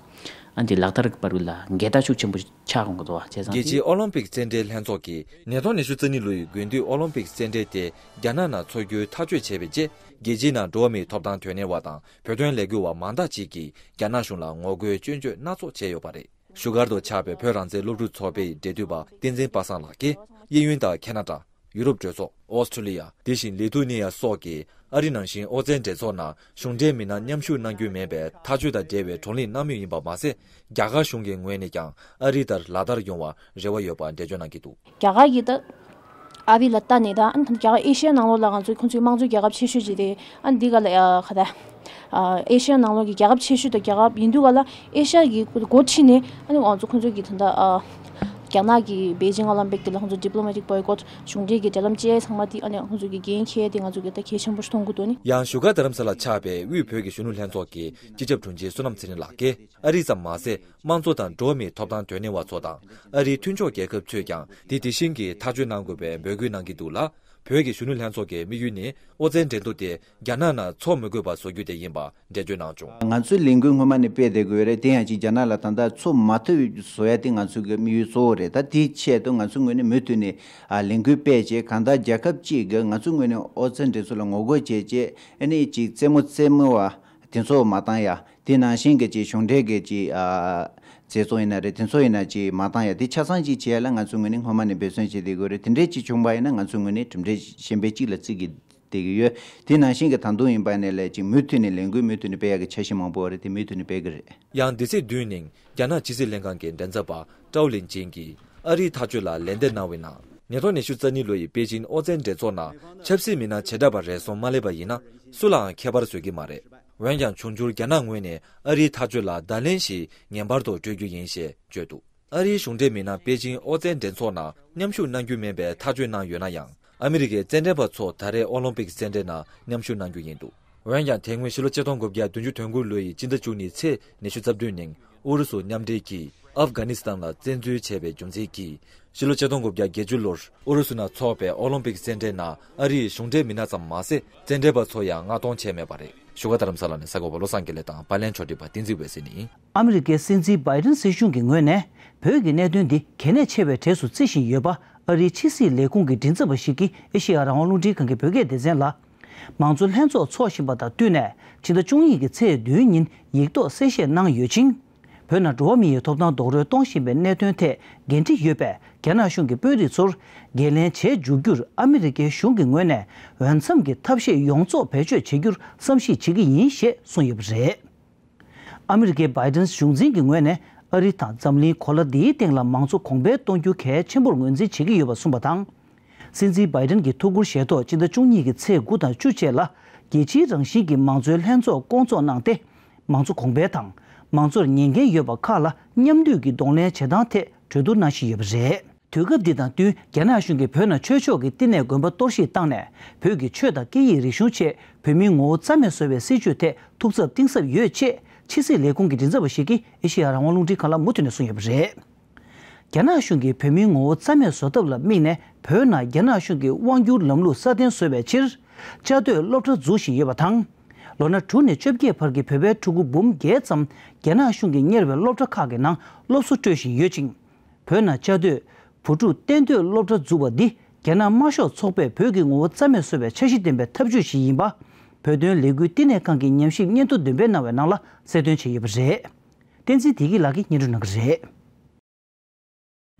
ཨ་འདི་ལག་བསྟར་གྱི་བར་ལ་འགལ་ཟླ་ཤུགས་ཆེན་པོ་ཆགས་ཡོང་གི་འདུག་བ། བྱས་ཙང་རྒྱལ་སྤྱིའི་ཨོ་ལིམ་པིག་རྩེད་འགྲན་ལྷན་ཚོགས་ཀྱིས་ཉིས་སྟོང་ཉི་ཤུ་རྩ་གཉིས་ལོའི་དགུན་དུས་ཨོ་ལིམ་པིག་རྩེད་འགྲན་དེ་རྒྱ་ནག་ནང་འཚོགས་རྒྱུའི་ཐག་གཅོད་བྱས་པའི་རྗེས། རྒྱལ་སྤྱིའི་ནང་འགྲོ་བ་མིའི་ཐོབ་ཐང་དོན་གཉེར་བ་དང་བོད་དོན་ལས་འགུལ་བ་མང་དག་ཅིག་གིས་རྒྱ་ནག་གཞུང་ལ་ངོ་རྒོལ་སྐྱོན་བརྗོད་སྣ་ཚོགས་བྱས་ཡོད་པ་རེད། བཞུགས་སྒར་དུ་ཆགས་པའི་བོད་རང་བཙན་སློབ་ཕྲུག་ཚོགས་པའི་འབྲེལ་མཐུད་པ་བསྟན་འཛིན་པ་སངས་ལགས་ཀྱིས། གཡས་གཡོན་དང་ཁེ་ན་ཌ། ཡུ་རོབ་གྲོས་ཚོགས། ཨོ་སི་ཁྲུ་ལི་ཡ། དེ་བཞིན་ལི་ཐུ་ནི་ཡ་སོགས་ཀྱི་ཨ་རི་ནང་བཞིན་ཨོ་རྩལ་འགྲན་ཚོགས་ནང་གཞུང་འབྲེལ་མི་སྣ་མཉམ་ཞུགས་གནང་རྒྱུ་མེད་པའི་ཐག་གཅོད་དང་འབྲེལ་བའི་བགྲོ་གླེང་གནང་མུས་ཡིན་པ་མ་ཟད། རྒྱ་གར་གཞུང་གི་ངོས་ནས་ཀྱང་ཨ་རི་ལྟར་ལག་བསྟར་ཡོང་བར་རེ་བ་ཡོད་པ་འགྲེལ་བརྗོད་གནང་གི་འདུག་རྒྱ་གར་གྱི་ད་ཨ་རི་ལ་ལྟ་ནས། ད་ཨ་ནི་རྒྱ་གར་ཨེ་ཤི་ཡའི་ནང་ལོགས་ལ་ང་ཚོ་ཁོང་ཚོའི་དམངས་གཙོའི་རྒྱལ་ཁབ་ཆེ་ཤོས་ཅིག་རེད། ཨ་ནི་འདི་ག་ལ་ཨ་ག་ད་ཨ་ཨེ་ཤི་ཡའི་ནང་ལོགས་ཀྱི་རྒྱལ་ཁབ་ཆེ་ཤོས་དང་རྒྱལ་ཁབ་ཡིན་དུས་ག་ལ། ཨེ་ཤི་ཡ་གི་འགོ་ཁྲིད་ནས་ཨ་ནི་ང་ཚོ་ཁོང་ཚོའི་གི་ད་ལྟ་ཨ་རྒྱ་ནག་གི་པེ་ཅིང་ཨོ་ལིམ་པིག་དེ་ལ་ཁོང་ཚོ་ཌི་པི་ལོ་མེ་ཊིག་བོའི་ཀོཊ། གཞུང་འབྲེལ་གྱི་འབྲེལ་ལམ་བཅད་ཚང་མ་དེ་ཨ་ནི་ཁོང་ཚོ་གི་འགན་འཁྱེར་ཏེ། ང་ཚོ་གི་ད་གལ་ཆེན་པོ་ཞིག་མཐོང་གི་འདུག་ནི། ཡང་བཞུགས་སྒར་རྡ་རམ་ས་ལར་ཆགས་པའི་དབུས་བོད་ཀྱི་གཞོན་ནུ་ལྷན་ཚོགས་ཀྱི་སྤྱི་ཁྱབ་དྲུང་ཆེ་བསོད་ནམས་ཚེ་རིང་ལགས་ཀྱིས། ཨ་རི་ཙམ་མ་ཟད། དམངས་གཙོ་དང་འགྲོ་བ་མིའི་ཐོབ་ཐང་དོན་གཉེར་བ་ཚོ་དང་ཨ་རིའི་མཐུན་ཕྱོགས་རྒྱལ་ཁབ་ཚོས་ཀྱང་དེ་དེ་བཞིན་གྱི་ཐག་གཅོད་གནང་དགོས་པའི་འབོད་སྐུལ་གནང་གི་འདུག་ལ། བོད་ཀྱི་གཞོན་ནུ་ལྷན་ཚོགས་ཀྱི་དམིགས་ཡུལ་ནི། ཨོ་རྩལ་འགྲན་བསྡུར་དེ་རྒྱ་ནག་ནང་འཚོགས་མི་དགོས་པ་བཟོ་རྒྱུ་དེ་ཡིན་པ་འགྲེལ་བརྗོད་གནང་བྱུང་། ང་ཚོས་ལས་འགུལ་སྔོན་མ་ནས་སྤེལ་བསྡད་དགོས་རེད། དེ་ཡང་ཅིག་རྒྱ་ནག་ལ་ད་ལྟ་འཚོགས་མ་ཐུབ་བཟོ་ཡ་དེ་ང་ཚོའི་གི་དམིགས་ཡུལ་གཙོ་བོ་རེད། ད་དེའི་ཆེད་དུ་ང་ཚོའི་ངོས་ནས་མུ་མཐུད་ནས་ཨ་ལས་འགུལ་སྤེལ་བྱས། གང་ལྟར་རྒྱལ་ཁབ་ཅིག་གིས་ང་ཚོའི་ངོས་ནས་ཨོ་རྩལ་འགྲན་ཚོགས་ལ་ངོ་རྒོལ་བྱས་བྱས། ཨ་ནི་ཅིག་རྩེད་མོ་རྩེད་མོ་བ་དེ་ཚོ་མ་བཏང་ཡ། དེ་ནང་བཞིན་གྱི་ཅིག་གཞུང་འབྲེལ་གྱི་ཅིག་ཨ་རྩེད་ཚོགས་ཡིན་ན་རེད། དེ་ཚོ་ཡིན་ན་ཅིག་མ་བཏང་ཡ། དེ་ཆ་ཚང་ཅིག་བྱེད་ཡ་ལ་ང་ཚོའི་ངོས་ནས་སྔོན་མ་ནས་འབད་བརྩོན་བྱེད་བསྡད་དགོས་རེད། དེ་འདྲས་ཅིག་བྱུང་བ་ཡིན་ན་ང་ཚོའི་ངོས་ནས་གྲུབ་འབྲས་གཞན་པ་ཅིག་ལ་བརྩི་གི་བསྡད་ཀྱི་ཡོད། དེ་ནང་བཞིན་གྱི་ད་དུང་ཡིན་པ་ནས་ལས་ཅིག་མུ་མཐུད་ནས་ལས་འགུལ་མུ་མཐུད་ནས་སྤེལ་ཡག་གི་འཆར་གཞི་མང་པོ་ཡོད་རེད། དེ་མུ་མཐུད་ནས་སྤེལ་གི་རེད། ཡང་འདི་ཚེས་བདུན་ཉིན་རྒྱ་ནག་ཕྱི་སྲིད་ལྷན་ཁང་གི་མགྲིན་ཚབ་པ་ཀྲའོ་ལིན་ཅིན་གྱིས་ཨ་རིའི་ཐག་གཅོད་ལ་ལན་འདེབས་གནང་བའི་ནང་། ཉིས་སྟོང་ཉི་ཤུ་རྩ་གཉིས་ལོ་ཡི་པེ་ཅིན་ཨོ་རྩལ་འགྲན་ཚོགས་ནང་ཆབ་སྲིད་མི་སྣ་བྱེ་བྲག་པ་རེ་ཟུང་མ་སླེབས་པ་ཡིན་ན། སུ་ལའང་ཁྱད་པར་བཟོ་གི་མ་རེད། འོན་ཀྱང་འབྱུང་འགྱུར་རྒྱ་ནག་ངོས་ནས་ཨ་རིའི་ཐག་གཅོད་ལ་བརྡ་ལན་ཞིག་ངེས་པར་དུ་སྤྲོད་རྒྱུ་ཡིན་ཞེས་བརྗོད་འདུག་ཨ་རིའི་གཞུང་འབྲེལ་མི་སྣ་པེ་ཅིང་ཨོ་རྩལ་འགྲན་ཚོགས་ནང་མཉམ་ཞུགས་གནང་རྒྱུ་མིན་པའི་ཐག་གཅོད་གནང་ཡོད་ན་ཡང་། ཨ་མི་རི་ཀའི་རྩེད་འགྲན་པ་ཚོ་ད་རེས་ཨོ་ལིམ་པིག་རྩེད་འགྲན་ནང་མཉམ་ཞུགས་གནང་རྒྱུ་ཡིན་འདུག་འོན་ཀྱང་། དེ་སྔོན་ཕྱི་ལོ་ཆིག་སྟོང་དགུ་བརྒྱ་བདུན་ཅུ་དོན་དགུ་ལོ་ཡི་སྤྱི་ཟླ་བཅུ་གཉིས་ཚེས་ཉི་ཤུ་རྩ་བདུན་ཉིན་ཨུ་རུ་སུ་མཉམ་འབྲེལ་གྱིས་ཨབ་གྷ་ནི་སི་ཐན་ལ་བཙན་འཛུལ་བྱས་པའི་རྒྱུ་མཚན་གྱིས། ཕྱི་ལོ་ཆིག་སྟོང་དགུ་བརྒྱ་བརྒྱད་ཅུ་ལོར་ཨུ་རུ་སུ་ནང་འཚོགས་པའི་ཨོ་ལིམ་པིག་རྩེད་འགྲན་ནང་ཨ་རིའི་གཞུང་འབྲེལ་མི་སྣ་ཙམ་མ་ཟད། རྩེད་འགྲན་པ་ཚོ་ཡང་མངགས་གཏོང་བྱས་མེད་པ་རེད། བཞུགས་སྒར་རྡ་རམ་ས་ལ་ནས་གསར་འགོད་པ་བློ་བཟང་དགེ་ལེགས་དང་། པར་ལེན་ཕྱོགས་སྒྲིག་པ་བསྟན་འཛིན་འོད་ཟེར་ནས་ཡིན། ཨ་མི་རི་ཀའི་སྲིད་འཛིན་བྷའི་ཏིན་སྲིད་གཞུང་གི་ངོས་ནས། བོད་ཀྱི་གནད་དོན་འདི་གལ་གནད་ཆེ་བའི་གྲས་སུ་བརྩི་བཞིན་ཡོད་པ། ཨ་རིའི་ཕྱི་སྲིད་ལས་ཁུངས་ཀྱི་མགྲིན་ཚབ་པ་ཞིག་གིས་ཨེ་ཤེ་ཡ་རང་དབང་རླུང་འཕྲིན་ཁང་གི་བོད་སྐད་སྡེ་ཚན་ལ། མང་གཙོ་ལྷན་ཚོགས་འཚོགས་བཞིན་པ་དང་བསྟུན་ནས། ཕྱི་ཟླ་བཅུ་གཉིས་ཀྱི་ཚེས་བདུན་ཉིན་ཡིག་ཐོག་གསལ་བཤད་གནང་ཡོད་ཅིང་། བོད་ནང་འགྲོ་བ་མིའི་ཐོབ་ཐང་རྡོག་རོལ་གཏོང་བཞིན་པའི་གནད་དོན་ཐད་འགན་འཁྲི་ཡོད་པའི་རྒྱ་ནག་གཞུང་གི་དཔོན་རིགས་ཚོར་འགན་ལེན་བྱེད་འཇུག་རྒྱུར། ཨ་མི་རི་ཀའི་གཞུང་གི་ངོས་ནས་འོས་འཚམ་གྱི་ཐབས་ཤེས་ཡོངས་རྫོགས་བེད་སྤྱོད་བྱེད་རྒྱུར་བསམ་གཞིག་བྱེད་ཀྱི་ཡིན་ཞེས་གསུངས་ཡོད་པ་རེད། ཨ་མི་རི་ཀའི་བྷའི་ཏིན་གཞུང་འཛིན་གྱི་ངོས་ནས། ཨ་རི་དང་འཛམ་གླིང་གོ་ལ་འདིའི་སྟེང་ལ་མང་གཙོ་གོང་འཕེལ་གཏོང་རྒྱུ་གལ་ཆེན་པོར་ངོས་འཛིན་བྱེད་ཀྱི་ཡོད་པ་གསུངས་པ་དང་། སྲིད་འཛིན་བྷའི་ཏིན་གྱི་ཐུགས་ཁུར་བཞེས་ཐོག་སྤྱི་ཟླ་བཅུ་གཉིས་ཀྱི་ཚེས་དགུ་དང་བཅུ་བཅས་ལ། རྒྱལ་སྤྱིའི་རང་བཞིན་གྱི་མང་གཙོའི་ལྷན་ཚོགས་བསྐོང་ཚོགས་གནང་སྟེ། མང་གཙོ་གོང་འཕེལ་དང་། མང་གཙོར་ཉེན་འགན་ཡོད་པ་ཁག་ལ་མཉམ་འདུས་ཀྱིས་གདོང་ལེན་བྱེད་སྟངས་ཐད་གྲོས་བསྡུར་གནང་བཞིན་ཡོད་པ་རེད། དུས་སྐབས་འདི་དང་བསྟུན། རྒྱ་ནག་གཞུང་གིས་བོད་ནང་ཆོས་ཕྱོགས་ཀྱི་བསྟི་གནས་དགོན་པ་གཏོར་བཤིག་བཏང་ནས། བོད་ཀྱི་ཆོས་དང་སྐད་ཡིག་རིག་གཞུང་ཆེད་བོད་མིའི་ངོ་བོ་རྩ་མེད་བཟོ་བའི་སྲིད་བྱུས་ཐད་ཐུགས་འཚབ་གཏིང་ཟབ་ཡོད་ཅེས། ཕྱི་སྲིད་ལས་ཁུངས་ཀྱི་མགྲིན་ཚབ་པ་ཞིག་གིས་ཨེ་ཤེ་ཡ་རང་དབང་རླུང་འཕྲིན་ཁང་ལ་མུ་མཐུད་ནས་གསུངས་ཡོད་པ་རེད། རྒྱ་ནག་གཞུང་གིས་བོད་མིའི་ངོ་བོ་རྩ་མེད་བཟོ་ཐབས་ལ་དམིགས་ནས། བོད་ནང་རྒྱ་ནག་གཞུང་གིས་དབང་སྒྱུར་ལམ་ལུགས་སྲ་བརྟན་བཟོ་བའི་ཕྱིར། བཅའ་སྡོད་སློབ་གྲྭ་འཛུགས་བཞིན་ཡོད་པ་དང་། ལོ་ན་དྲུག་ནས་བཅོ་བརྒྱད་བར་གྱི་བོད་པའི་ཕྲུ་གུ་འབུམ་བརྒྱད་ཙམ། རྒྱ་ནག་གཞུང་གིས་གཉེར་བའི་སློབ་གྲྭ་ཁག་གི་ནང་སློབ་གསོ་སྤྲོད་བཞིན་ཡོད་ཅིང་། བོད་ནང་བཅའ་སྡོད་བུ་ཕྲུག་གཏན་སྡོད་སློབ་གྲྭ་འཛུགས་པ་འདི། རྒྱ་ནག་དམར་ཤོག་ཚོགས་པས་བོད་ཀྱི་ངོ་བོ་རྩ་མེད་བཟོ་བའི་འཆར་གཞི་ལྡན་པའི་ཐབས་ཇུས་ཤིག་ཡིན་པ། བོད་དོན་ལས་འགུལ་བསྟི་གནས་ཁང་གི་ཉམས་ཞིབ་སྙན་ཐོ་བདུན་པའི་གནང་བའི་ནང་ལ་གསལ་སྟོན་བྱས་ཡོད་པ་རེད། བསྟན་འཛིན་བདེ་སྐྱིད་ལགས་ཀྱིས་སྙན་སྒྲོན་གནང་གི་རེད།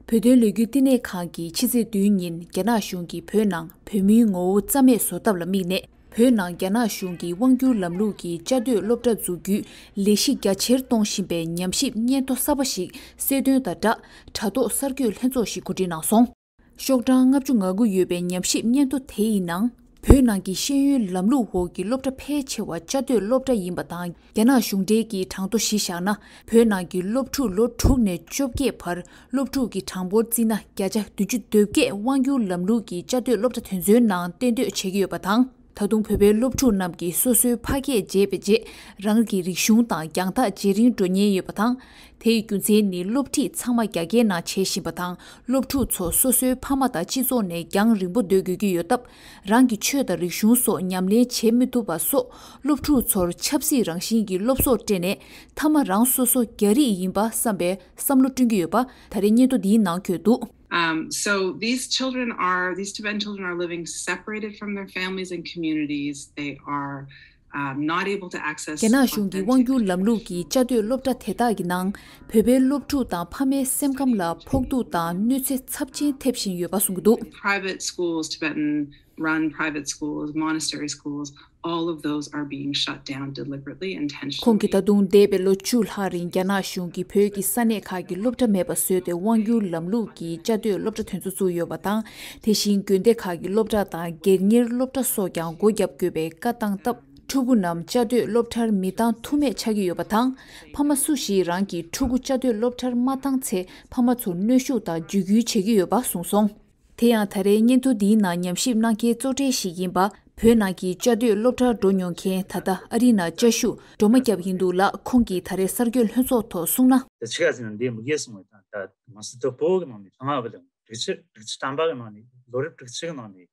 བོད་དོན་ལས་འགུལ་བསྟི་གནས་ཁང་གིས་ཕྱི་ཚེས་བདུན་ཉིན་རྒྱ་ནག་གཞུང་གིས་བོད་ནང་བོད་མིའི་ངོ་བོ་རྩ་མེད་བཟོ་ཐབས་ལ་དམིགས་ནས། བོད་ནང་རྒྱ་ནག་གཞུང་གིས་དབང་སྒྱུར་ལམ་ལུགས་ཀྱི་བཅའ་སྡོད་སློབ་གྲྭ་འཛུགས་རྒྱུའི་ལས་གཞི་རྒྱ་ཆེར་གཏོང་བཞིན་པའི་ཉམས་ཞིབ་སྙན་ཐོ་གསར་པ་ཞིག་གསལ་སྟོན་དང་སྦྲགས། དྲ་ཐོག་གསར་འགོད་ལྷན་ཚོགས་ཤིག་གོ་སྒྲིག་གནང་སོང་། ཤོག་གྲངས་ལྔ་བཅུ་ང་དགུ་ཡོད་པའི་ཉམས་ཞིབ་སྙན་ཐོ་དེ་ཡི་ནང་། བོད་ནང་གི་ཤེས་ཡོན་ལམ་ལུགས་འོག་གི་སློབ་གྲྭ་ཕལ་ཆེ་བ་བཅའ་སྡོད་སློབ་གྲྭ་ཡིན་པ་དང་། རྒྱ་ནག་གཞུང་འབྲེལ་གྱི་གྲངས་ཐོ་གཞི་བཞག་ན། བོད་ནང་གི་སློབ་ཕྲུག་ལོ་དྲུག་ནས་བཅོ་བརྒྱད་བར་སློབ་ཕྲུག་གི་གྲངས་འབོར་བརྩིས་ན། བརྒྱ་ཆ་བདུན་ཅུ་དོན་བརྒྱད་དབང་སྒྱུར་ལམ་ལུགས་ཀྱི་བཅའ་སྡོད་སློབ་གྲྭ་དེ་ཚོའི་ནང་གཏན་སྡོད་བྱེད་ཀྱི་ཡོད་པ་དང་། ད་དུང་བོད་པའི་སློབ་ཕྲུག་རྣམས་ཀྱིས་སོ་སོའི་ཕ་སྐད་བརྗེད་པའི་རྗེས། རང་གི་རིག་གཞུང་དང་རྒྱང་ཐག་ཇེ་རིང་འགྲོ་ཉེན་ཡོད་པ་དང་། དེའི་རྒྱུ་མཚན་ནི་སློབ་ཁྲིད་ཚང་མ་རྒྱ་སྐད་ནང་བྱེད་བཞིན་པ་དང་། སློབ་ཕྲུག་ཚོ་སོ་སོའི་ཕ་མ་དང་སྤྱི་ཚོགས་ནས་རྒྱང་རིང་པོ་སྡོད་དགོས་ཀྱི་ཡོད་སྟབས། རང་གི་ཆོས་དང་རིག་གཞུང་སོགས་ཉམས་ལེན་བྱེད་མི་ཐུབ་པ་སོགས། སློབ་ཕྲུག་ཚོར་ཆབ་སྲིད་རང་བཞིན་གྱི་སློབ་གསོ་སྤྲད་ནས། མཐའ་མ་རང་སོ་སོ་རྒྱ་རིགས་ཡིན་པ་བསམ་པའི་བསམ་བློ་བསྐྲུན་གྱི་ཡོད་པ་ད་རེས་སྙན་ཐོ་འདིའི་ནང་འཁོད་འདུག། Um, so these children are, these Tibetan children are living separated from their families and communities. They are, um, not able to access authentic education. རྒྱ་ནག་གཞུང་གི་དབང་སྒྱུར་ལམ་ལུགས་ཀྱི་བཅའ་སྡོད་སློབ་གྲྭ་དེ་དག་གི་ནང་། བོད་པའི་སློབ་ཕྲུག་དང་ཕ་མའི་སེམས་ཁམས་ལ་ཕོག་ཐུག་དང་གནོད་འཚེ་ཚབས་ཆེན་ཐེབས་བཞིན་ཡོད་པ་གསུངས་ཀྱི་འདུག། Private schools, Tibetan run private schools, monastery schools, all of those are being shut down deliberately, intentionally. ཁོང་གིས་ད་དུང་འདས་པའི་ལོ་བཅུ་ལྷག་རིང་རྒྱ་ནག་གཞུང་གིས་བོད་ཀྱི་ས་གནས་ཁག་གི་སློབ་གྲྭ་མེད་པ་བཟོས་ཏེ། དབང་སྒྱུར་ལམ་ལུགས་ཀྱི་བཅའ་སྡོད་སློབ་གྲྭ་དེ་ཚོ་བཙུགས་ཡོད་པ་དང་། དེ་བཞིན་དགོན་སྡེ་ཁག་གི་སློབ་གྲྭ་དང་སྒེར་གཉེར་སློབ་གྲྭ་སོགས་ཀྱང་སྒོ་བརྒྱབ་དགོས་པའི་བཀའ་བཏང་སྟབས། ཕྲུ་གུ་རྣམས་བཅའ་སྡོད་སློབ་གྲྭར་མི་བཏང་ཐུ་མེད་ཆགས་ཀྱི་ཡོད་པ་དང་། ཕ་མ་སུ་ཞིག་རང་གི་ཕྲུ་གུ་བཅའ་སྡོད་སློབ་གྲྭར་མ་བཏང་ཚེ། ཕ་མ་ཚོར་གནོན་ཤུགས་དང་འཇིགས་སྐུལ་བྱེད་ཀྱི་ཡོད་པ་གསུངས་སོང་། དེ་ཡང་ད་རེས་སྙན་ཐོ་འདིའི་ནང་ཉམས་ཞིབ་གནང་མཁན་གཙོ་གྲས་ཤིག་ཡིན་པ། བོད་ནང་གི་བཅའ་སྡོད་སློབ་གྲྭར་འགྲོ་མྱོང་མཁན་ད་ལྟ་ཨ་རི་ནང་བཅའ་བཞུགས་སྒྲོལ་མ་སྐྱབས་ཡིན་འདུག་ལ། ཁོང་གིས་ད་རེས་གསར་འགོད་ལྷན་ཚོགས་ཐོག་གསུངས་ན། དེ་ཆི་ག་ཟེར་ན། འདི་མི་གེ་སོང་བའི་དང་ད་མ་སི་ཏོ་པོ་གི་ནང་ནས་ཐང་ཨ་བ་ལ་དྲུག་ཅུ་དྲུག་ཅུ་ཐམ་པ་གི་ནང་ནས་ལོ་རབས་དྲུག་ཅུ་གི་ནང་ནས་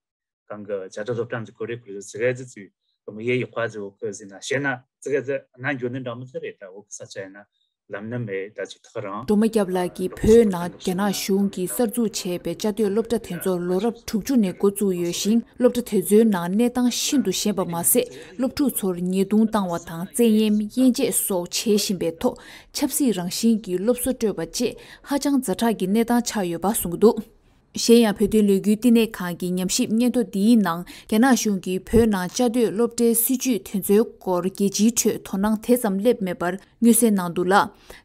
གང་གི་བཅའ་སྡོད་སློབ་གྲྭ་འཛུགས་དགོས་རེད། ཁོ་ཚོ་ཟི་ག་ཟི་ཚུའི་མི་གེ་ཡག་པ་ཟི་འོ་ཁོ་ཟི་ན་བཤད་ན་ཟི་ག་ཟི་ན་འགྱོ་ནི་འདྲ་མི་ཚེ་རེད། ད་འོ་ཁི་ས་ཆ་ཡིན་ན། ལམ་སྣ་མེད་ད་ཅིག་ཐག་རང་། སྒྲོལ་མ་སྐྱབས་ལགས་ཀྱིས་བོད་ནང་རྒྱ་ནག་གཞུང་གིས་གསར་འཛུགས་བྱས་པའི་བཅའ་སྡོད་སློབ་གྲྭ་དེ་ཚོ་ལོ་རབས་དྲུག་ཅུ་ནས་འགོ་བཙུགས་ཡོད་ཞིང་། སློབ་གྲྭ་དེ་ཚོའི་ནང་གནས་སྟངས་ཤིན་ཏུ་ཞན་པ་མ་ཟད། སློབ་ཕྲུག་ཚོར་ཉེས་རྡུང་བཏང་བ་དང་བཙན་གཡེམ་དབྱེ་འབྱེད་སོགས་བྱེད་བཞིན་པའི་ཐོག་ཆབ་སྲིད་རང་བཞིན་གྱི་སློབ་གསོ་སྤྲོད་པ་བཅས་ཧ་ཅང་ཛ་དྲག་གི་གནས་སྟངས་ཆགས་ཡོད་པ་གསུངས་ཀྱི་འདུག། གཞན་ཡང་། བོད་དོན་ལས་འགུལ་བསྟི་གནས་ཁང་གི་ཉམས་ཞིབ་སྙན་ཐོ་འདིའི་ནང་། རྒྱ་ནག་གཞུང་གིས་བོད་ནང་བཅའ་སྡོད་སློབ་གྲྭའི་སྲིད་ཇུས་དེ་ཚོའི་སྐོར་རྒྱལ་སྤྱིའི་ཁྲོད་དོ་སྣང་དེ་ཙམ་སླེབས་མེད་པར་མངོན་གསལ་གནང་འདུག་ལ།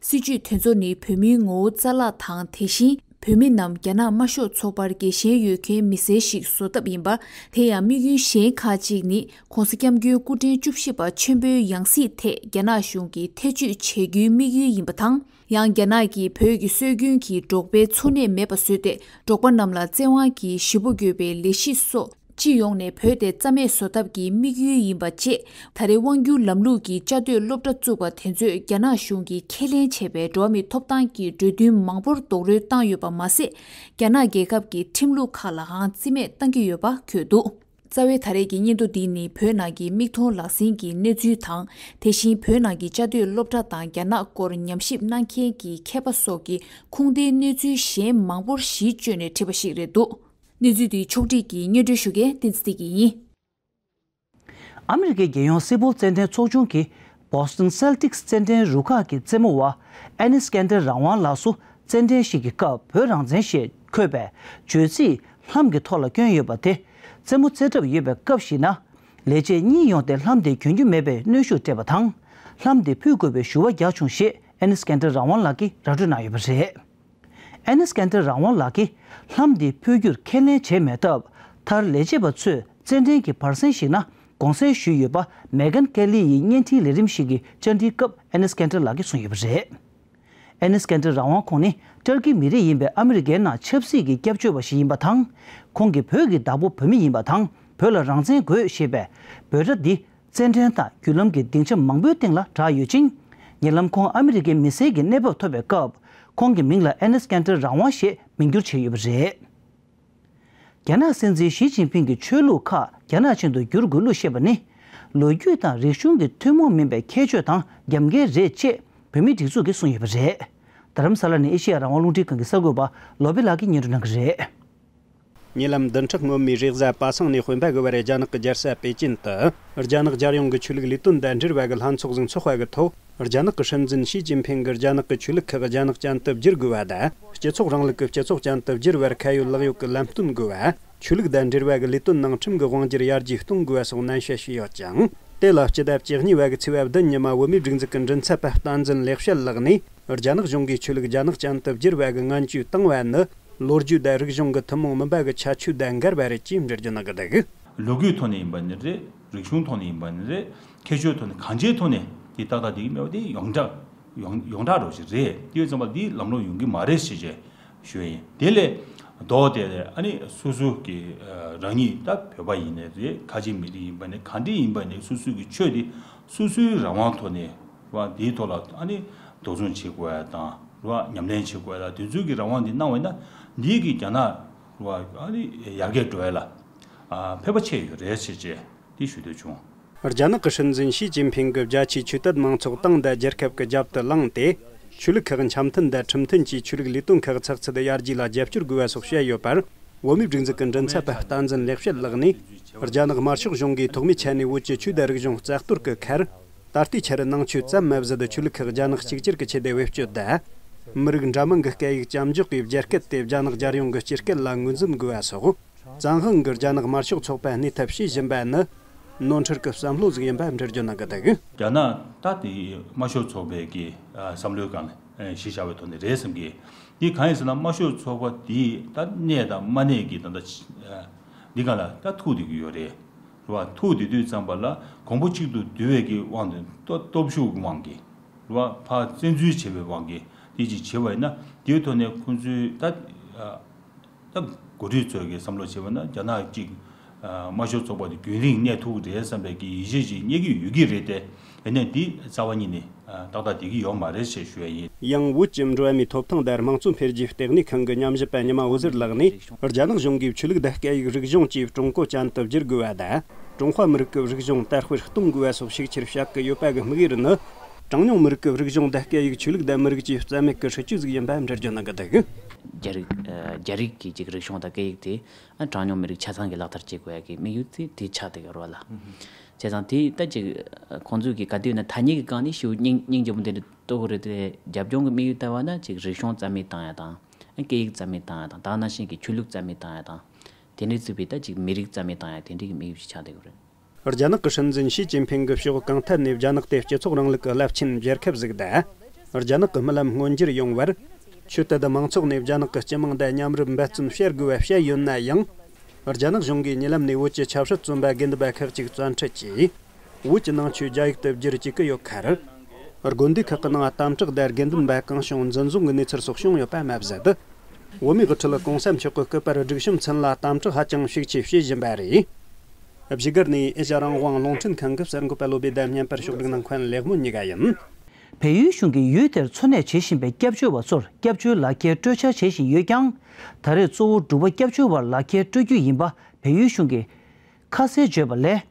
སྲིད་ཇུས་དེ་ཚོ་ནི་བོད་མིའི་ངོ་བོ་རྩ་བརླག་དང་། དེ་བཞིན་བོད་མི་རྣམས་རྒྱ་ནག་དམར་ཤོག་ཚོགས་པར་རྒྱལ་ཞེན་ཡོད་མཁན་མི་སེར་ཞིག་བཟོ་ཐབས་ཡིན་པ། དེ་ཡང་དམིགས་ཡུལ་གཞན་ཁག་ཅིག་ནི། ྋགོང་ས་ྋསྐྱབས་མགོན་སྐུ་ཕྲེང་བཅུ་བཞི་པ་ཆེན་པོའི་ཡང་སྲིད་ཐད་རྒྱ་ནག་གཞུང་གིས་ཐེ་བྱུས་བྱེད་རྒྱུའི་དམིགས་ཡུལ་ཡིན་པ་དང་། ཡང་། རྒྱ་ནག་གིས་བོད་ཀྱི་སྲོལ་རྒྱུན་གྱི་འབྲོག་པའི་འཚོ་གནས་མེད་པ་བཟོས་ཏེ། འབྲོག་པ་རྣམས་ལ་བཙན་དབང་གིས་གཞིས་སྤོ་དགོས་པའི་ལས་གཞི་སོགས། སྤྱི་ཡོངས་ནས་བོད་དེ་རྩ་མེད་བཟོ་ཐབས་ཀྱི་དམིགས་ཡུལ་ཡིན་པ་བཅས། ད་རེས་དབང་སྒྱུར་ལམ་ལུགས་ཀྱི་བཅའ་སྡོད་སློབ་གྲྭ་བཙུགས་པ་དེ་ཚོས། རྒྱ་ནག་གཞུང་གིས་ཁས་ལེན་བྱས་པའི་འགྲོ་བ་མིའི་ཐོབ་ཐང་གི་གྲོས་མཐུན་མང་པོར་རྡོག་རོལ་བཏང་ཡོད་པ་མ་ཟད། རྒྱ་ནག་རྒྱལ་ཁབ་ཀྱི་ཁྲིམས་ལུགས་ཁག་ལའང་རྩིས་མེད་བཏང་གི་ཡོད་པ་འཁོད་འདུག། རྩ་བའི་ད་རེས་ཀྱི་སྙན་ཐོ་འདི་ནི་བོད་ནང་གི་མིག་མཐོང་ལག་ཟིན་གྱི་གནས་ཚུལ་དང་། དེ་བཞིན་བོད་ནང་གི་བཅའ་སྡོད་སློབ་གྲྭ་དང་རྒྱ་ནག་སྐོར་ཉམས་ཞིབ་གནང་མཁན་གྱི་མཁས་པ་སོགས་ཀྱི་ཁུངས་ལྡན་གནས་ཚུལ་གཞན་མང་པོར་གཞི་བཅོལ་ནས་བྲིས་པ་ཞིག་རེད་འདུག། གནས་ཚུལ་འདི་ཕྱོགས་བསྒྲིགས་ཀྱིས་སྙན་སྒྲོན་ཞུ་མཁན་བསྟན་འཛིན་བདེ་སྐྱིད་ཡིན། ཨ་མི་རི་ཀའི་རྒྱལ་ཡོངས་སེལ་པོ་རྩེད་འགྲན་ཚོགས་ཆུང་གི་Boston Celtics རྩེད་འགྲན་རུ་ཁག་གི་རྩེད་མོ་བ་ཨེ་ནི་སྐན་ཏེར་རང་དབང་ལགས་སུ། རྩེད་འགྲན་ཞིག་གི་སྐབས་བོད་རང་བཙན་ཞེས་འཁོད་པའི་བརྗོད་ཚིག་ལྷམ་གྱི་ཐོག་ལ་བསྐྱོན་ཡོད་པ་དེ། རྩེད་མོ་རྩེ་གྲབས་ཡོད་པའི་སྐབས་ཤིག་ན། ལས་བྱེད་གཉིས་ཡོང་སྟེ་ལྷམ་དེ་གྱོན་རྒྱུ་མེད་པའི་གནོན་ཤུགས་སྤྲད་པ་དང་། ལྷམ་དེ་ཕུད་དགོས་པའི་ཞུ་བ་རྒྱག་བྱུང་ཞེས་ཨེ་ནི་སྐན་ཏེར་རང་དབང་ལགས་ཀྱིས་ར་སྤྲོད་གནང་ཡོད་པ་རེད། ཨེ་ནི་སྐན་ཏེར་རང་དབང་ལགས་ཀྱིས་ལྷམ་དེ་ཕུད་རྒྱུར་ཁས་ལེན་བྱས་མེད་སྟབས། མཐར་ལས་བྱེད་པ་ཚོས་རྩེད་འགྲན་གྱི་བར་གསེང་ཞིག་ན་དགོངས་སེལ་ཞུས་ཡོད་པ། མེ་གན་ཀེ་ལི་ཡི་བརྙན་འཕྲིན་ལས་རིམ་ཞིག་གི་བཅར་འདྲིའི་སྐབས་ཨེ་ནི་སྐན་ཏེར་ལགས་ཀྱིས་གསུངས་ཡོད་པ་རེད། ཨེ་ནི་སྐན་ཏེར་རང་དབང་ཁོང་ནི་ཏུར་ཀི་མི་རིགས་ཡིན་པའི་ཨ་མི་རི་ཀའི་ནང་ཆབ་སྲིད་ཀྱི་སྐྱབས་བཅོལ་བ་ཞིག་ཡིན་པ་དང་། ཁོང་གིས་བོད་ཀྱི་བདག་པོ་བོད་མི་ཡིན་པ་དང་། བོད་ལ་རང་བཙན་དགོས་ཞེས་པའི་འབོད་སྒྲ་འདི། རྩེད་འགྲན་དང་བརྒྱུད་ལམ་གྱི་སྡིངས་ཆ་མང་པོའི་སྟེང་ལ་གྲགས་ཡོད་ཅིང་། ཉེ་ལམ་ཁོང་ཨ་མི་རི་ཀའི་མི་སེར་གྱི་གནས་བབ་ཐོབ་པའི་སྐབས། ཁོང་གི་མིང་ལ་ཨེ་ནི་སྐན་ཏེར་རང་དབང་ཞེས་མིང་བསྒྱུར་བྱས་ཡོད་པ་རེད། རྒྱ་ནག་སྲིད་འཛིན་ཞི་ཅིན་ཕིང་གིས་ཆོས་ལུགས་ཁག་རྒྱ་ནག་ཅན་དུ་བསྒྱུར་དགོས་ལུགས་བཤད་པ་ནི། ལོ་རྒྱུས་དང་རིག་གཞུང་གི་ཐུན་མོང་མིན་པའི་ཁྱད་ཆོས་དང་རྒྱབ་འགལ་རེད་ཅེས་བོད་མིའི་སྒྲིག་འཛུགས་ཀྱིས་གསུངས་ཡོད་པ་རེད། རྡ་རམ་ས་ལ་ནས་ཨེ་ཤེ་ཡ་རང་དབང་རླུང་འཕྲིན་ཁང་གི་གསར་འགོད་པ་ལོ་པི་ལགས་ཀྱིས་སྙན་སྒྲོན་གནང་གི་རེད། ཉེ་ལམ་བདུན་ཕྲག་སྔོན་མའི་རེས་གཟའ་པ་སངས་ནས་སྤེན་པ་གི་བར། རྒྱ་ནག་གི་རྒྱལ་ས་པེ་ཅིན་དུ་རྒྱ་ནག་རྒྱལ་ཡོངས་ཀྱི་ཆོས་ལུགས་ལས་དོན་དང་འབྲེལ་བ་གི་ལྷན་ཚོགས་ཟིག་འཚོགས་པ་གི་ཐོག་རྒྱ་ནག་གི་སྲིད་འཛིན་ཞི་ཅིན་ཕིང་གིས་རྒྱ་ནག་གི་ཆོས་ལུགས་ཁག་རྒྱ་ནག་ཅན་དུ་བསྒྱུར་དགོས་པ་དང་། སྤྱི་ཚོགས་རིང་ལུགས་ཀྱི་སྤྱི་ཚོགས་ཅན་དུ་བསྒྱུར་བར་ཁ་ཡོད་ལག་ཡོད་ཀྱི་ལམ་སྟོན་དགོས་པ། ཆོས་ལུགས་དང་འབྲེལ་བ་གི་ལས་དོན་ནང་ཁྲིམས་ཀྱི་དབང་སྒྱུར་ཡར་རྒྱས་གཏོང་དགོས་པ་སོགས་ནན་བཤད་བྱས་ཡོད་ཅིང་། དེ་ལ་སྤྱི་ཟླ་བཅུ་གཉིས་པ་གི་ཚེས་པ་བདུན་ཉི་མ་བོད་མིའི་སྒྲིག་འཛུགས་ཀྱི་མགྲིན་ཚབ་པ་བསྟན་འཛིན་ལེགས་བཤད་ལགས་ནས། རྒྱ་ནག་གཞུང་གིས་ཆོས་ལུགས་རྒྱ་ནག་ཅན་དུ་བསྒྱུར་བ་གི་ངན་བྱུས་བཏང་བ་ནི། ལོ་རྒྱུས་དང་རིག་གཞུང་གི་ཐུན་མོང་མིན་པ་གི་ཁྱད་ཆོས་དང་འགལ་བ་རེད་ཅེས་འགྲེལ་བརྗོད་གནང་གི་འདུག། ལོ་རྒྱུས་ཐོག་ནས་ཡིན་པ་ནི་རེད། རིག་གཞུང་ཐོག་ནས་ཡིན་པ་ནི་རེད། ཁྱད་ཆོས་ཐོག་ནས་གང་ཅིའི་ཐོག་ནས་དེ་ཏག་ཏག་དེ་གི་མེད་པ་དེ་ཡོངས་གྲགས་ཡོངས་ཡོངས་གྲགས་རོགས་ཞིག་རེད། དེ་ཡོད་ཙམ་པ་འདི་ལམ་ལྷོང་ཡོང་གི་མ་རེད་ཞེས་བྱས་ཞུ་ཡ་ཡིན། དེ་ལས་ལྡོག་སྟེ་ཨ་ནི་སོ་སོ་གི་རང་ཉིད་ད་བོད་པ་ཡིན་ནའི་རེད། ཁ་ཆེ་མི་རིགས་ཡིན་པ་ནས་གང་འདྲ་ཡིན་པ་ནས་སོ་སོ་གི་ཆོས་དེ་སོ་སོའི་རང་དབང་ཐོག་ནས་རེད་བ། དེའི་ཐོག་ལ་ཨ་ནི་འདུ་འཛོམས་བྱེད་དགོས་ཡ་དང་རེད་བ། ཉམས་ལེན་བྱེད་དགོས་ཡ་དང་དེ་ཚོའི་གི་རང་དབང་དེ་གནང་བ་ན་འདིའི་གི་རྒྱ་ནག་རེད་བ་ཨ་ནི་ཡར་རྒྱས་འགྲོ་ཡ་ལ་ཕན་པ་ཆེ་ཡོད་རེད་ཟེར་བྱས། དེ་ཞུ་འདོད་བྱུང་། རྒྱ་ནག་གི་སྲིད་འཛིན་ཞི་ཅིན་ཕིང་གིས་རྒྱ་ཆེའི་ཆོས་དད་མང་ཚོགས་ཏང་དང་རྒྱལ་ཁབ་ཀྱི་རྒྱབ་ཏུ་ལངས་ཏེ། ཆོས་ལུགས་ཁག་འཆམ་མཐུན་དང་ཁྲིམས་མཐུན་གྱིས་ཆོས་ལུགས་ལས་དོན་ཁག་ཚགས་ཚུད་ཡར་རྒྱས་ལ་རྒྱབ་སྐྱོར་དགོས་པ་སོགས་བཤད་ཡོད་པར། བོད་མིའི་སྒྲིག་འཛུགས་ཀྱི་མགྲིན་ཚབ་པ་བསྟན་འཛིན་ལེགས་བཤད་ལགས་ནས། རྒྱ་ནག་དམར་ཤོག་གཞུང་གིས་ཐོག་མའི་ཆ་ནས་བོད་ཀྱི་ཆོས་དང་རིག་གཞུང་རྩ་གཏོར་གྱི་ཁར། ད་ལྟའི་ཆར་ནང་ཆོས་ཙམ་མ་ཟད་ཆོས་ལུགས་ཁག་རྒྱ་ནག་གཅིག་གྱུར་གྱི་ཆེད་དུ་བེད་སྤྱོད་དང་། མི་རིགས་འདྲ་མིན་གྱི་སྐད་ཡིག་སྐྱབས་འཇུག་གིས་རྒྱ་སྐད་དེ་རྒྱ་ནག་རྒྱལ་ཡོངས་ཀྱི་སྤྱི་སྐད་ལ་ངོས་འཛིན་དགོས་པ་སོགས། བཙན་དབང་གིས་རྒྱ་ནག་དམར་ཤོག་ཚོགས་པ་གནས་ཐབས་བྱེད་བཞིན་པ་ནི། ནོར་འཁྲུལ་གྱི་བསམ་བློ་ཟིག་ཡིན་པ་འགྲེལ་བརྗོད་གནང་གི་འདུག། རྒྱ་ནག་ད་དེ་དམར་ཤོག་ཚོགས་པའི་གི་བསམ་བློའི་སྒང་ལ་གཞི་བཞག་པའི་ཐོག་ནས་རེད་བསམ་གི། འདི་གང་ཡིན་ཟེར་ན་དམར་ཤོག་ཚོགས་པ་དེ་ད་གནས་དང་མ་གནས་ཀྱི་ད་ལྟ་འདི་སྒང་ལ་ད་ཐུག་བསྡད་ཀྱི་ཡོད་རེད། རེད་བ། ཐུག་བསྡད་དུས་ཙམ་པ་ལ་གོང་བུ་གཅིག་ཏུ་བསྡུ་བའི་གི་དབང་དུ་སྟོབས་ཤུགས་ཀྱི་དབང་གིས་རེད་བ། ཕར་བཙན་འཛུལ་བྱེད་པའི་དབང་གིས་དེ་ཅིག་བྱེད་པ་ཡིན་ན་དེའི་ཐོག་ནས་ཁོང་ཚོའི་ད་ད་འགོ་ཁྲིད་ཚོས་ཀྱི་བསམ་བློ་བྱེད་པ་ན་རྒྱ་ནག་གཅིག་དམར་ཤོག་ཚོགས་པ་དེ་རྒྱུན་རིང་གནས་ཐུབ་ཀྱི་རེད་བསམ་པའི་གི་ཡིད་ཆེས་ཅིག་རྙེད་ཀྱི་ཡོད་ཀྱི་རེད་དེ། ཡིན་ནའི་འདི་རྩ་བ་ཉིད་ནས་ཏག་ཏག་བསྡད་ཀྱི་ཡོད་མ་རེད་ཞེས་ཞུ་ཡ་ཡིན། ཡང་བོད་ཀྱི་འགྲོ་བ་མིའི་ཐོབ་ཐང་དང་དམངས་གཙོ་འཕེལ་རྒྱས་ལྟེ་གནས་ཁང་གི་ཉམས་ཞིབ་པ་ཉི་མ་འོད་ཟེར་ལགས་ནས། རྒྱ་ནག་གཞུང་གིས་ཆོས་ལུགས་དང་སྐད་ཡིག་རིག་གཞུང་བཅས་ཀྲུང་གོ་ཅན་དུ་བསྒྱུར་དགོས་པ་དང་། ཀྲུང་ཧྭ་མི་རིགས་ཀྱི་རིག་གཞུང་དར་སྤེལ་གཏོང་དགོས་པ་སོགས་ཤུགས་ཆེར་བཤད་ཀྱི་ཡོད་པ་གི་དམིགས་ཡུལ་ནི། གྲངས་ཉུང་མི་རིགས་ཀྱི་རིག་གཞུང་དང་སྐད་ཡིག་ཆོས་ལུགས་དང་མི་རིགས་ཀྱི་རྩ་མེད་ཀྱི་སྲིད་ཇུས་ཤིག་ཡིན་པ་འགྲེལ་བརྗོད་གནང་གི་འདུག། རྒྱ་རིགས་རྒྱ་རིགས་ཀྱི་ཅིག་རིག་གཞུང་དང་སྐད་ཡིག་དེ་གྲངས་ཉུང་མི་རིགས་ཆ་ཚང་གིས་ལག་བསྟར་བྱེད་དགོས་ཡ་གི་དམིགས་ཡུལ་དེ་དེ་ཆགས་བསྡད་ཡོད་རེད་བ་ལ། བྱས་ཙང་དེ་ལྟ་ཅིག་ཁོང་ཚོས་ཀྱི་ག་དུས་ན་ཐ་སྙད་ཀྱི་སྒང་ནས་ཞེ་པོ་སྙིང་སྙིང་རྗེ་པོ་དེ་འདྲ་གཏོང་གི་རེད་དེ། རྒྱབ་ལྗོངས་ཀྱི་དམིགས་ཡུལ་ལྟ་བ་ན་ཅིག་རིག་གཞུང་རྩ་མེད་བཏང་ཡ་དང་། སྐད་ཡིག་རྩ་མེད་བཏང་ཡ་དང་། ད་ག་ནང་བཞིན་གྱི་ཆོས་ལུགས་རྩ་མེད་བཏང་ཡ་དང་། དེ་འདྲའི་བརྩིས་པའི་ད་ཅིག་མི་རིགས་རྩ་མེད་བཏང་ཡ་དེ་འདྲའི་གི་དམིགས་ཡུལ་ཞིག་ཆགས་བསྡད་ཡོད་རེད། རྒྱ་ནག་གི་སྲིད་འཛིན་ཞི་ཅིན་ཕིང་གིས་ཕྱོགས་གང་ཐད་ནས་རྒྱ་ནག་དེ་སྤྱི་ཚོགས་རིང་ལུགས་ཀྱི་རླབས་ཆེན་རྒྱལ་ཁབ་ཟིག་དང་། རྒྱ་ནག་གི་རྨི་ལམ་མངོན་འགྱུར་ཡོང་བར། ཆོས་དད་མང་ཚོགས་ནས་རྒྱ་ནག་གི་སྤྱི་དམངས་དང་མཉམ་རུབ་འབད་བརྩོན་བྱེད་དགོས་པ་བཤད་ཡོད་ན་ཡང་། རྒྱ་ནག་གཞུང་གིས་ཉེ་ལམ་ནས་བོད་ཀྱི་ཆབ་སྲིད་བཙོན་པ་དགེ་འདུན་པ་ཁག་ཅིག་བཙན་ཁྲིད་ཀྱིས། བོད་ཀྱི་ནང་ཆོས་རྒྱ་ཡིག་ཏུ་བསྒྱུར་བཅུག་གི་ཡོད་ཁར། དགོན་སྡེ་ཁག་གི་ནང་དམ་དྲག་དང་དགེ་འདུན་པ་གང་བྱུང་འཛིན་བཟུང་གི་གནས་ཚུལ་སོགས་བྱུང་ཡོད་པ་མ་ཟད། བོད་མིའི་དབུ་ཁྲིད་གོང་ས་མཆོག་གི་སྐུ་པར་སྒྲིག་གཤོམ་ཚུན་ལ་དམ་དྲག་ཧ་ཅང་ཤུགས་ཆེ་བྱེད་བཞིན་པ་རེད། བཞུགས་སྒར་ནས་ཨེ་ཤ་རང་དབང་རླུང་འཕྲིན་ཁང་གི་གསར་འགོད་པ་བློ་བྷེ་དང་བརྙན་པར་ཕྱོགས་སྒྲིག་གནང་མཁན་ལེགས་མོ་གཉིས་ཀ་ཡིན། བལ་ཡུལ་གཞུང་གིས་ཡུལ་དེར་འཚོ་གནས་བྱེད་བཞིན་པའི་སྐྱབས་བཅོལ་བ་ཚོར་སྐྱབས་བཅོལ་ལག་ཁྱེར་སྤྲོད་འཆར་བྱེད་བཞིན་ཡོད་ཀྱང་། ད་རེས་གཙོ་བོ་འབྲུག་པ་སྐྱབས་བཅོལ་བར་ལག་ཁྱེར་སྤྲོད་རྒྱུ་ཡིན་པ་བལ་ཡུལ་གཞུང་གིས་ཁ་གསལ་བརྗོད་པ་ལས།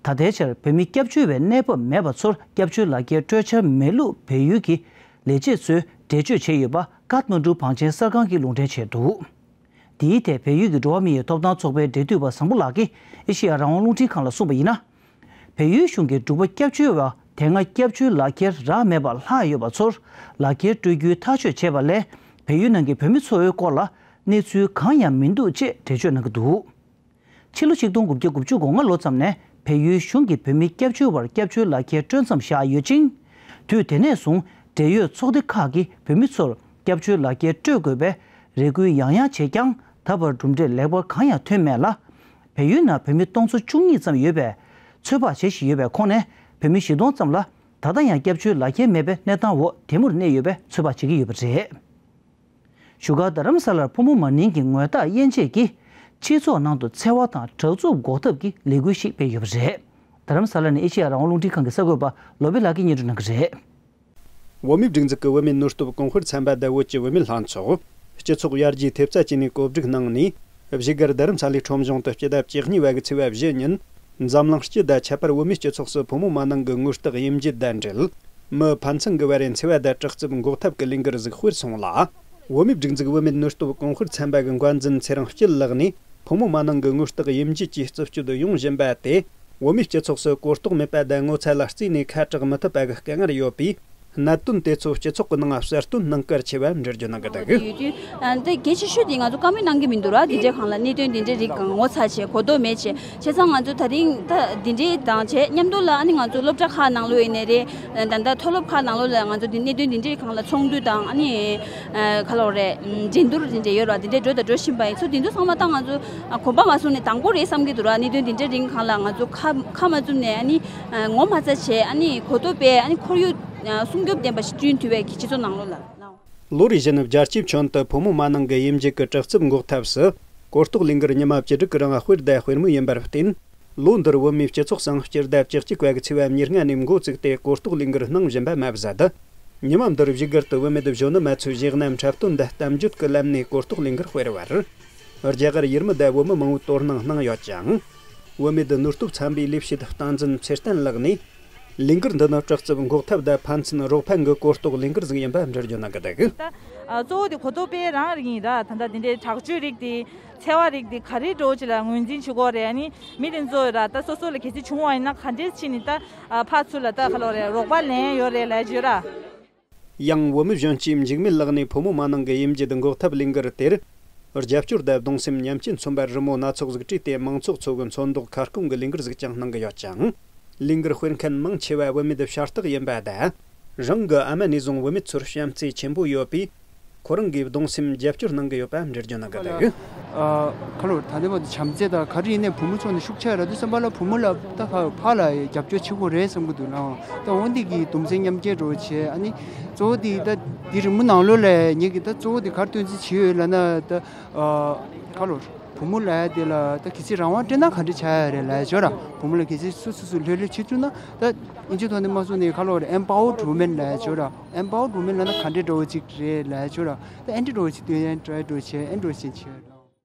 ད་ལྟའི་ཆར་བོད་མི་སྐྱབས་བཅོལ་བའི་གནས་བབ་མེད་པ་ཚོར་སྐྱབས་བཅོལ་ལག་ཁྱེར་སྤྲོད་འཆར་མེད་ལུགས་བལ་ཡུལ་གྱི་ལས་བྱེད་ཚོས་འགྲེལ་བརྗོད་བྱས་ཡོད་པ་ཀཐ་མན་ཌུ་བང་ཆེན་གསར་ཁང་གིས་ལུང་འདྲེན་བྱས་འདུག། འདིའི་ཐད་བལ་ཡུལ་གྱི་འགྲོ་བ་མིའི་ཐོབ་ཐང་ཚོགས་པའི་འབྲེལ་མཐུད་པ་བཟང་པོ་ལགས་ཀྱིས་ཨེ་ཤེ་ཡ་རང་དབང་རླུང་འཕྲིན་ཁང་ལ་གསུངས་པ་ཡིན་ན། བལ་ཡུལ་གཞུང་གིས་འབྲུག་པ་སྐྱབས་བཅོལ་བ་དེ་སྔ་སྐྱབས་བཅོལ་ལག་ཁྱེར་རག་མེད་པ་ལྷག་ཡོད་པ་ཚོར་ལག་ཁྱེར་སྤྲོད་རྒྱུའི་ཐག་གཅོད་བྱས་པ་ལས། བལ་ཡུལ་ནང་གི་བོད་མི་ཚོའི་སྐོར་ལ་གནས་ཚུལ་གང་ཡང་མི་འདུག་ཅེས་འགྲེལ་བརྗོད་གནང་གི་འདུག། ཕྱི་ལོ་ཆིག་སྟོང་དགུ་བརྒྱ་དགུ་བཅུ་གོ་ལྔ་ལོ་ཙམ་ནས་བལ་ཡུལ་གཞུང་གིས་བོད་མི་སྐྱབས་བཅོལ་བར་སྐྱབས་བཅོལ་ལག་ཁྱེར་སྤྲོད་མཚམས་བཞག་ཡོད་ཅིང་། དུས་དེ་ནས་བཟུང་འབྲེལ་ཡོད་ཚོགས་སྡེ་ཁག་གིས་བོད་མི་ཚོར་སྐྱབས་བཅོལ་ལག་ཁྱེར་སྤྲོད་དགོས་པའི་རེ་སྐུལ་ཡང་ཡང་བྱས་ཀྱང་། ད་བར་གྲུབ་འབྲས་ལེགས་པ་གང་ཡང་ཐོན་མེད་ལ། བལ་ཡུལ་ནང་བོད་མི་སྟོང་ཚོ་བཅུ་གཉིས་ཙམ་ཡོད་པས་ཚོད་དཔག་བྱེད་བཞིན་ཡོད་པའི་ཁོངས་ནས་བོད་མི་བཞི་སྟོང་ཙམ་ལ་ད་ལྟ་ཡང་སྐྱབས་བཅོལ་ལག་ཁྱེར་མེད་པའི་གནས་སྟངས་འོག་དེ་མུར་གནས་ཡོད་པའི་ཚོད་དཔག་བྱེད་ཀྱི་ཡོད་པ་རེད། བཞུགས་སྒར་རྡ་རམ་ས་ལར་ཕོ་མོ་མ་ནིང་གི་ངོ་རྟགས་དབྱེ་འབྱེད་ཀྱིས་སྤྱི་ཚོགས་ནང་དུ་འཚེ་བ་དང་དྲག་རྩུབ་འགོག་ཐབས་ཀྱི་ལས་འགུལ་ཞིག་སྤེལ་ཡོད་པ་རེད། རྡ་རམ་ས་ལ་ནས་ཨེ་ཤེ་ཡ་རང་དབང་རླུང་འཕྲིན་ཁང་གི་གསར་འགོད་པ་བློ་བྷེ་ལགས་ཀྱིས་སྙན་སྒྲོན་གནང་གི་རེད། བོད་མིའི་སྒྲིག་འཛུགས་ཀྱི་བུད་མེད་ནུས་སྟོབས་གོང་སྤེལ་ཚན་པ་དང་བོད་ཀྱི་བུད་མེད་ལྷན་ཚོགས། སྤྱི་ཚོགས་ཡར་རྒྱས་ཐེབས་རྩ་བཅས་ནས་གོ་སྒྲིག་གནང་ནས། བཞུགས་སྒར་རྡ་རམ་ས་ལའི་ཁྲོམ་གཞུང་དུ་སྤྱི་ཟླ་བཅུ་གཉིས་པ་གི་ཚེས་པ་བཞི་ཉིན། འཛམ་གླིང་སྤྱི་དང་ཁྱད་པར་བོད་མིའི་སྤྱི་ཚོགས་སུ་ཕོ་མོ་མ་ནིང་གི་ངོ་རྟགས་དབྱེ་འབྱེད་དང་འབྲེལ། མི་ཕན་ཚུན་གྱི་བར་འཚེ་བ་དང་དྲག་རྩུབ་འགོག་ཐབས་ཀྱི་ལས་འགུལ་ཟིག་སྤེལ་སོང་ལ། བོད་མིའི་སྒྲིག་འཛུགས་བུད་མེད་ནུས་སྟོབས་གོང་སྤེལ་ཚན་པ་གི་འགོ་འཛིན་ཚེ་རིང་སྐྱིད་ལགས་ནས། ཕོ་མོ་མ་ནིང་གི་ངོ་རྟགས་དབྱེ་འབྱེད་ཀྱི་རྩུབ་སྤྱོད་ཡོང་བཞིན་པ་དེ། བོད་མིའི་སྤྱི་ཚོགས་སུ་གོ་རྟོགས་མེད་པ་དང་ངོ་ཚ་ལ་བརྩིས་ནས་ཁ་གྲག་མི་ཐུབ་པ་གི་དཀའ་ངལ་ཡོད་པས། གནད་དོན་དེ་ཚོ་སྤྱི་ཚོགས་ཀྱི་ནང་གསལ་སྟོན་གནང་གལ་ཆེ་བ་འགྲེལ་བརྗོད་གནང་གི་འདུག་ཡོད་དུས། ཨ། འདི་གལ་ཆེ་ཤོས་དེ་ང་ཚོ་བཀའ་མོལ་གནང་གི་མི་འདུག་ར། འདི་འདྲའི་སྒང་ལ་གནད་དོན་འདི་འདྲའི་རིགས་ངོ་ཚ་བྱས་གོ་རྟོགས་མེད་བྱས། བྱས་ཙང་ང་ཚོ་ད་རིང་ད་འདི་འདྲའི་དང་བྱས་མཉམ་དུ་ལ། ཨ་ནི་ང་ཚོ་སློབ་གྲྭ་ཁག་ནང་ལོགས་ཡིན་ནའི་རེད། ད་ལྟ་མཐོ་སློབ་ཁག་ནང་ལོགས་ལ་ང་ཚོ་འདི་གནད་དོན་འདི་འདྲའི་སྒང་ལ་ཚོགས་འདུ་དང་། ཨ་ནི་ག་ལབ་རེད། འགྲན་བསྡུར་འདི་འདྲ་ཡོད་ར། འདི་འདྲའི་འགྲོ་དང་འགྲོ་བཞིན་པ་ཡིན་ཚུལ་འདི་ཚོ་ཚང་མ་ད་ང་ཚོ་གོམ་པ་མ་བཟུང་ནས་དང་པོ་རེད་བསམ་གྱི་འདུག་ར། གནད་དོན་འདི་འདྲའི་རིགས་སྒང་ལ་ང་ཚོ་ཁ་ཁ་མ་བཙུམ་ནས། ཨ་ནི་ངོ་མ་ཚ་བྱས། ཨ་ནི་གོ་རྟོགས་སྤེལ། ཨ་ནི་ཁོར་ཡུག་སྲུང་སྐྱོབ་ལྡན་པ་ཞིག་བསྐྲུན་ཐུབ་པའི་གི་སྤྱི་ཚོགས་ནང་ལོགས་ལ། ལོ་རེ་བཞིན་རྒྱལ་སྤྱིའི་ཁྱོན་དུ་ཕོ་མོ་མ་ནིང་གི་དབྱེ་འབྱེད་ཀྱི་དྲག་རྩུབ་འགོག་ཐབས་སུ་གོ་རྟོགས་ལས་འགུལ་ཉི་མ་བཅུ་དྲུག་གི་རིང་དཔེར་ཟླ་དཔེར་མོ་ཡིན་པར་བརྟེན། ལོ་འདིར་བོད་མིའི་སྤྱི་ཚོགས་སུའང་སྤྱི་ཟླ་བཅུ་གཅིག་པ་གི་ཚེས་པ་ཉེར་ལྔ་ནས་འགོ་བཙུགས་ཏེ་གོ་རྟོགས་ལས་འགུལ་གནང་བཞིན་པ་མ་ཟད། ཉི་མ་འདིར་བཞུགས་སྒར་དུ་བུད་མེད་གཞོན་ནུ་མ་ཚོས་གཞས་སྣ་འཁྲབ་སྟོན་དང་གཏམ་བརྗོད་ཀྱི་ལམ་ནས་གོ་རྟོགས་ལས་འགུལ་སྤེལ་བར། རྒྱ་གར་ཡུལ་མི་དང་བོད་མི་མང་བོས་དོ་སྣང་གནང་ཡོད་ཅིང་། བུད་མེད་ནུས་སྟོབས་འཚམ་པའི་ལས་བྱེད་སྟངས་འཛིན་ཚེ་བརྟན་ལགས་ནས། ལས་འགུལ་འདི་ནི་དྲག་རྩུབ་འགོག་ཐབས་དང་ཕན་ཚུན་རོགས་ཕན་གྱི་གོ་རྟོགས་ལས་འགུལ་ཟིག་ཡིན་པ་འགྲེལ་བརྗོད་གནང་གི་འདུག་ད་གཙོ་བོ་དེ་གོ་རྟོགས་སྤེལ་རང་རེད་ཡིན་ར། ད་ལྟ་འདི་འདྲའི་དྲག་སྤྱོད་རིགས་དེ། འཚེ་བ་རིགས་དེ་ག་རེ་འདྲ་བོ་ཅིག་ལ་ངོས་འཛིན་བྱེད་དགོས་རེད། ཨ་ནི་མི་དེ་ཚོ་ར་ད་སོ་སོ་ལ་གལ་སྲིད་བྱུང་བ་ཡིན་ན་ག་འདྲས་བྱས་ནས་ད་ཕར་ཚུར་ལ་ད་ག་ལབ་རེད། རོགས་པ་ལེན་ཡོད་རེད་ལབ་བརྗོད་ར། ཡང་བོད་མི་གཞོན་སྐྱེས་འཇིགས་མེད་ལགས་ནས་ཕོ་མོ་མ་ནིང་གི་དབྱེ་འབྱེད་འགོག་ཐབས་ལས་འགུལ་དེར་རྒྱབ་སྐྱོར་དང་གདུང་སེམས་མཉམ་སྐྱེད་མཚོན་པར་རི་མོ་སྣ་ཚོགས་ཟིག་བྲིས་ཏེ་མང་ཚོགས་ཚོ་གི་འཚོ་མདོག་ཁ་སྐོང་གི་ལས་འགུལ་ཟིག་ཀྱང་གནང་གི་ཡོད་ཅིང་། ལས་འགུལ་སྤེལ་མཁན་མང་ཆེ་བ་བུད་མེད་ཤ་སྟག་ཡིན་པ་དང་། རང་གི་ཨ་མ་ནས་བཟུང་བུད་མེད་ཚོར་བྱམས་བརྩེ་ཆེན་པོ་ཡོད་པས། ཁོ་རང་གིས་གདུང་སེམས་རྒྱབ་སྐྱོར་གནང་གི་ཡོད་པ་འགྲེལ་བརྗོད་གནང་གི་འདུག་ཨ། ཁ་ལོ་ད་ལྟ་བར་དུ་བྱམས་བརྩེ་དང་ག་རེ་ཡིན་ནའི་བུ་མོ་ཚོ་ནས་ཤུགས་ཆེ་ར་དུས་བསམ་པ་ལ་བུ་མོ་ལ་ད་ཕ་ཕ་ལ་རྒྱབ་སྐྱོར་བྱེད་དགོས་རེད་བསམ་གི་འདུག་ལ། ད་འོ་འདི་གི་གདུང་སེམས་མཉམ་སྐྱེད་འདྲ་བོ་བྱས། ཨ་ནི་གཙོ་བོ་དེ་ད་འདི་རི་མོ་ནང་ལོགས་ལ་ངེད་ཀྱི་ད་གཙོ་བོ་དེ་ག་རེ་སྟོན་རྩིས་བྱས་ཡོད་ལབ་ན། ད་ཨ་ཁ་ལོ་བུ་མོ་ལ་དེ་ལ་ད་གལ་སྲིད་རང་དབང་སྤྲད་ན་ག་འདྲ་བྱ་ཡ་རེད་ལབ་ཡ་ཅིག་ཡོད་ར། བུ་མོ་ལ་གལ་སྲིད་སུ་སུ་སུ་ལྷོད་ལྷོད་བྱེད་ཐུབ་ན། ད་ཨིན་ཇི་ཐོག་ནས་མ་སོང་ནས་ཁ་ལོ་རེད། ཨེམ་པ་ཝར་ཌི་ཝུ་མེན་ལབ་ཡ་ཅིག་ཡོད་ར། ཨེམ་པ་ཝར་ཌི་ཝུ་མེན་ལབ་ན་ག་འདྲ་འདྲ་བོ་ཅིག་རེད་ལབ་ཡ་ཅིག་ཡོད་ར། ད་ཨེ་འདྲ་འདྲ་བོ་ཅིག་སྟོན་ཡ་ཊི་རའི་འདྲ་བོ་བྱས། ཨེ་འདྲ་བོ་ཅིག་བྱས་ཡོད་ར།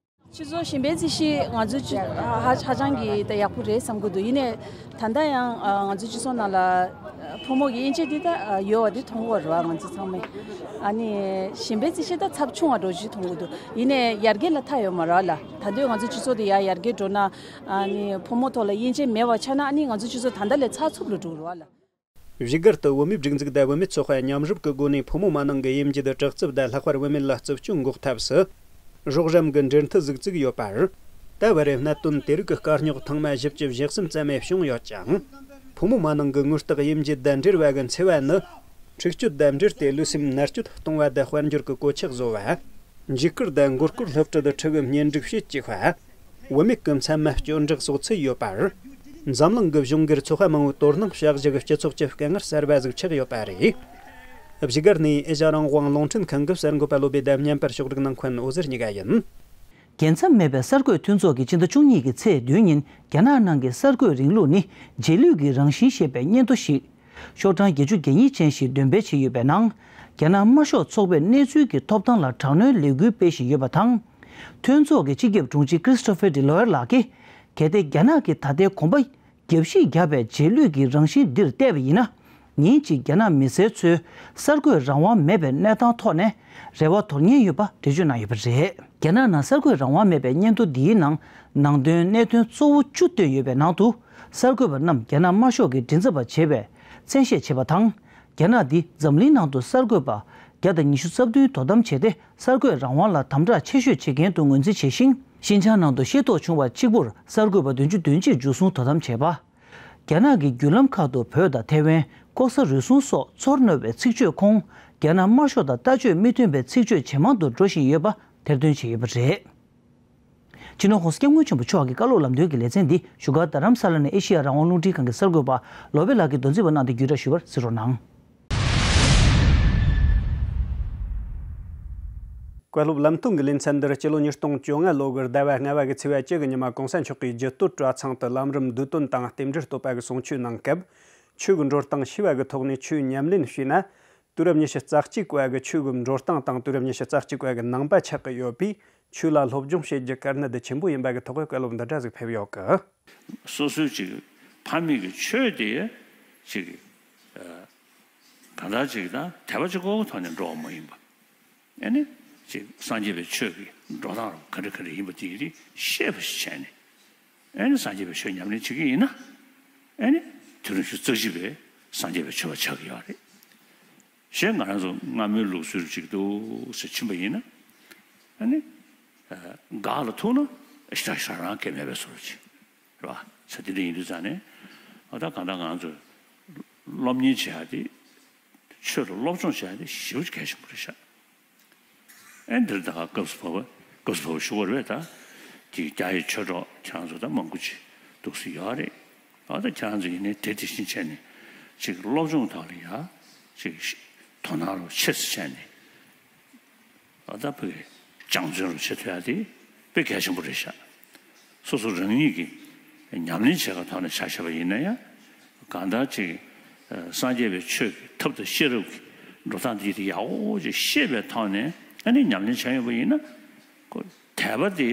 སྤྱི་ཚོགས་གཞན་པའི་རྩིས་གཞི་ང་ཚོའི་སྤྱི་ཧ་ཧ་ཧ་ཅང་གི་ད་ཡག་པོ་རེད་བསམ་གྱི་འདུག་ཡིན་ནའི་ད་ལྟ་ཡང་ཨ་ང་ཚོའི་སྤྱི་ཚོགས་ནང་ལ་ཨ་ཕོ་མོ་གི་དབྱེ་འབྱེད་འདི་ད་ཨ་ཡོད་པ་འདི་མཐོང་གི་ཡོད་རེད་བ། ང་ཚོ་ཚང་མས། ཨ་ནི་གཞན་པའི་རྩིས་གཞི་ད་ཚབས་ཆུང་བ་འདྲ་ཅིག་མཐོང་གི་འདུག་ཡིན་ནའི་ཡར་རྒྱས་ལ་མཐའ་ཡོད་མ་རེད་བ་ལ། ད་དུང་ང་ཚོའི་སྤྱི་ཚོགས་འདི་ཡར་ཡར་རྒྱས་འགྲོ་ན། ཨ་ནི་ཕོ་མོ་ཐོག་ལ་དབྱེ་འབྱེད་མེད་པ་ཆགས་ན། ཨ་ནི་ང་ཚོའི་སྤྱི་ཚོགས་ད་ལྟ་ལས་ཚགས་ཚུད་ལ་འགྲོ་གི་རེད་བ་ལ། བཞུགས་སྒར་དུ་བོད་མིའི་སྒྲིག་འཛུགས་དང་བུད་མེད་ཚོགས་པ་མཉམ་རུབ་ཀྱི་སྒོ་ནས་ཕོ་མོ་མ་ནིང་གི་དབྱེ་འབྱེད་དྲག་རྩུབ་དང་ལྷག་པར་བུད་མེད་ལ་རྩུབ་སྤྱོད་འགོག་ཐབས་སུ་རོགས་རམ་གྱི་འབྲེལ་མཐུད་ཟིག་བཙུགས་ཡོད་པར། ད་བར་གནད་དོན་དེ་རིགས་ཀྱི་དཀའ་རྙོག་ཐེངས་མ་བཞི་བཅུ་ཞེ་གསུམ་ཙམ་བྱུང་ཡོད་ཅིང་། ཕོ་མོ་མ་ནིང་གི་ངོ་རྟགས་དབྱེ་འབྱེད་དང་འབྲེལ་བ་གི་འཚེ་བ་ནི། འཁྲིག་སྤྱོད་དང་འབྲེལ་ཏེ་ལུས་སེམས་མནར་གཅོད་གཏོང་བ་དང་དཔལ་འབྱོར་གྱི་གོད་ཆག་བཟོ་བ། འཇིགས་སྐུལ་དང་མགོ་སྐོར་སློབ་ཁྲིད་དུ་ཁྲིད་གི་གཉེན་སྒྲིག་བྱེད་ཅེས་པ། བུད་མེད་ཀྱི་མཚན་མ་སྐྱོན་བྲག་སོགས་ཚུད་ཡོད་པར། འཛམ་གླིང་གི་གཞུང་སྒེར་ཚོགས་པ་མང་བོའི་དོ་སྣང་བྱ་གཞི་གི་སྤྱི་ཚོགས་ཀྱི་དཀའ་ངལ་གསར་བ་ཟིག་ཆགས་ཡོད་པ་རེད། བཞུགས་སྒར་ནས་ཨེ་ཤ་རང་དབང་རླུང་འཕྲིན་ཁང་གི་གསར་འགོད་པ་བློ་བྷེ་དང་བརྙན་པར་ཕྱོགས་སྒྲིག་གནང་མཁན་འོད་ཟེར་གཉིས་ཀ་ཡིན། རྒྱལ་མཚམས་མེད་པའི་གསར་འགོད་མཐུན་ཚོགས་ཀྱིས་ཕྱི་ཟླ་བཅུ་གཉིས་ཀྱི་ཚེས་བདུན་ཉིན་རྒྱ་ནག་ནང་གི་གསར་འགོད་རིང་ལུགས་ནི་རྗེས་ལུས་ཀྱི་རང་བཞིན་ཞེས་པའི་སྙན་ཐོ་ཞིག་ཤོག་གྲངས་བརྒྱད་ཅུ་གྱ་གཉིས་ཅན་ཞིག་འདོན་སྤེལ་བྱས་ཡོད་པའི་ནང་། རྒྱ་ནག་དམར་ཤོག་ཚོགས་པས་གནས་ཚུལ་གྱི་ཐོབ་ཐང་ལ་དྲག་གནོན་ལས་འགུལ་སྤེལ་བཞིན་ཡོད་པ་དང་། མཐུན་ཚོགས་ཀྱི་སྤྱི་ཁྱབ་དྲུང་ཆེ་Christopher Deloire ལགས་ཀྱིས། གལ་ཏེ་རྒྱ་ནག་གིས་ད་ལྟའི་གོམ་པ་རྒྱབ་བཤིག་བརྒྱབ་པའི་རྗེས་ལུས་ཀྱི་རང་བཞིན་འདིར་བལྟས་པ་ཡིན་ན། ཉིན་གཅིག་རྒྱ་ནག་མི་སེར་ཚོས་གསར་འགོད་རང་དབང་མེད་པའི་གནས་སྟངས་ཐོག་ནས་རེ་བ་དོར་ཉེན་ཡོད་པ་འགྲེལ་བརྗོད་གནང་ཡོད་པ་རེད། རྒྱ་ནག་ནང་གསར་འགོད་རང་དབང་མེད་པའི་སྙན་ཐོ་འདིའི་ནང་། ནང་དོན་གནད་དོན་གཙོ་བོ་བཅུ་བཏོན་ཡོད་པའི་ནང་དུ། གསར་འགོད་པ་རྣམས་རྒྱ་ནག་དམར་ཤོག་གི་མགྲིན་ཚབ་པ་བྱེད་པའི་བཙན་ཤེད་བྱེད་པ་དང་། རྒྱ་ནག་འདི་འཛམ་གླིང་ནང་དུ་གསར་འགོད་པ་བརྒྱ་དང་ཉི་ཤུ་རྩ་བདུན་དོ་དམ་བྱས་ཏེ། གསར་འགོད་རང་དབང་ལ་དམ་དྲག་ཆེ་ཤོས་བྱེད་མཁན་དུ་ངོས་འཛིན་བྱས་ཤིང་། ཤིན་ཅང་ནང་དུ་ཤེས་རྟོགས་བྱུང་བ་གཅིག་པུར་གསར་འགོད་པ་བདུན་ཅུ་དོན་གཅིག་འཇུ་བཟུང་དོ་དམ་བྱས་པ། རྒྱ་ནག་གི་བརྒྱུད་ལམ་ཁག་ཏུ་བོད་དང་ཐའེ་ཝན། ལྐོག་ཟ་རུལ་སུངས་སོགས་ཚོར་རྣོ་བའི་ཚིག་བརྗོད་ཁོངས། རྒྱ་ནག་དམར་ཤོག་དང་ལྟ་སྤྱོད་མི་མཐུན་པའི་ཚིག་བརྗོད་ཇེ་མང་དུ་འགྲོ་བཞིན་ཡོད་པ་ཐེར་འདོན་བྱས་ཡོད་པ་རེད། སྤྱི་ནོར་༸གོང་ས་༸སྐྱབས་མགོན་ཆེན་པོ་མཆོག་གི་བཀའ་སློབ་ལམ་སྟོན་གྱི་ལེ་ཚན་འདི་བཞུགས་སྒར་རྡ་རམ་ས་ལ་ནས་ཨེ་ཤེ་ཡ་རང་དབང་རླུང་འཕྲིན་ཁང་གི་གསར་འགོད་པ་བློ་བྷེ་ལགས་ཀྱིས་མདོ་འཛིན་པ་གནང་སྟེ་བརྒྱུད་བསྒྲགས་ཞུ་བར་གསན་རོགས་གནང་། བཀའ་སློབ་ལམ་སྟོན་གྱི་ལེ་ཚན་འདིར་སྤྱི་ལོ་ཉིས་སྟོང་བཅོ་ལྔ་ལོ་གི་ཟླ་བ་ལྔ་པ་གི་ཚེས་པ་བཅུ་གི་ཉི་མ་གོང་ས་མཆོག་གིས་རྒྱུད་སྟོད་གྲྭ་ཚང་དུ་ལམ་རིམ་བསྡུས་དོན་དང་རྟེན་འབྲེལ་བསྟོད་པ་གི་གསུང་ཆོས་གནང་སྐབས། ཆོས་ཀྱི་འགྲོ་སྟངས་ཤེས་པ་གི་ཐོག་ནས་ཆོས་ཉམས་ལེན་བྱས་ན། དུས་རབས་ཉི་ཤུ་རྩ་གཅིག་པ་གི་ཆོས་ཀྱི་འགྲོ་སྟངས་དང་དུས་རབས་ཉི་ཤུ་རྩ་གཅིག་པ་གི་ནང་པ་ཆགས་ཀྱི་ཡོད་པས། ཆོས་ལ་སློབ་སྦྱོང་བྱེད་རྒྱུ་དཀའ་གནད་ཆེན་པོ་ཡིན་པ་གི་ཐོག་གི་བཀའ་སློབ་འདི་འདྲ་ཟིག་ཕེབས་ཡོད་གི། སོ་སོའི་ཅིག་ཕ་མེས་ཀྱི་ཆོས་དེ་ཅིག་ཨ་གང་ལྟར་ཅིག་དང་དད་པ་ཅིག་ཁོག་ཐོག་ནས་འགྲོ་བ་མ་ཡིན་པ། ཨེ་ནི་ཅིག་སངས་རྒྱས་པའི་ཆོས་ཀྱི་འགྲོ་སྟངས་ག་འདྲ་ག་འདྲ་ཡིན་པ་དེ་རིགས་ཤེས་པ་ཞིག་བྱས་ནས། ཨེ་ནི་སངས་རྒྱས་པའི་ཆོས་ཉམས་ལེན་བྱེད་ཀྱི་ཡིན་ན། ཨེ་ནི་དུས་རབས་ཉི་ཤུ་རྩ་གཅིག་པའི་སངས་རྒྱས་པའི་ཆོས་པ་ཆགས་ཀྱི་ཡོད་རེད། གཞན་ང་རང་ཚོ་སྔ་མོའི་ལུགས་སྲོལ་ཅིག་འདུག་ཟེར་ཕྱིན་པ་ཡིན་ན། ཨ་ནི། ཨ། འགག་ལ་ཐུག་ན་ཞེ་དྲག་ཞེ་དྲག་རང་སྐད་མེད་པའི་བཟོ་འདྲ་ཅིག་རེད་པ། ས་དེ་འདྲ་ཡིན་དུས་ཙང་ནས། ཨ། ད་གང་ལྟར་ང་ཚོས་སློབ་གཉེར་བྱེད་ཡ་དེ། ཆོས་ལ་སློབ་སྦྱོང་བྱེད་ཡ་དེ་ཞེ་པོ་ཅིག་གལ་ཆེན་པོ་རེད་ཤག། ཨེ་འདིར་ད་སྐབས་སུ་བབ་པ། སྐབས་སུ་བབ་པ་ཞུ་དགོས་རེད་པས། ད་དེ་རྒྱ་ཡི་ཆོས་གྲོགས་ཁྱེད་རང་ཚོ་ད་མང་པོ་ཅིག་འདུག་སེ་ཡོད་རེད། ཨ། ད་ཁྱེད་རང་ཚོ་ཡིན་ནའི་དེ་དེ་བཞིན་བྱས་ནས་ཅིག་སློབ་སྦྱོང་ཐོག་ལ་ཡ་ཅིག་དོ་སྣང་རོགས་ཆེ་ཙམ་བྱས་ནས། ཨ། ད་བོད་སྦྱང་བརྩོན་རོགས་བྱེད་ཐུབ་ཡ་དེ་དཔེ་གལ་ཆེན་པོ་རེད་ཤག། སོ་སོ་རང་ཉིད་ཀྱིས་ཉམས་ལེན་བྱེད་པའི་ཐོག་ནས་ཆ་བཞག་པ་ཡིན་ན་ཡང་། གང་ལྟར་ཅིག། ཨ། སངས་རྒྱས་པའི་ཆོས་ཀྱི་ཐབས་དང་ཤེས་རབ་ཀྱི་འགྲོ་སྟངས་འདི་ཡག་པོ་ཅིག་ཤེས་པའི་ཐོག་ནས། ཨ་ནི་ཉམས་ལེན་བྱས་ཡོང་པ་ཡིན་ན། ཁོ་དད་པ་དེ་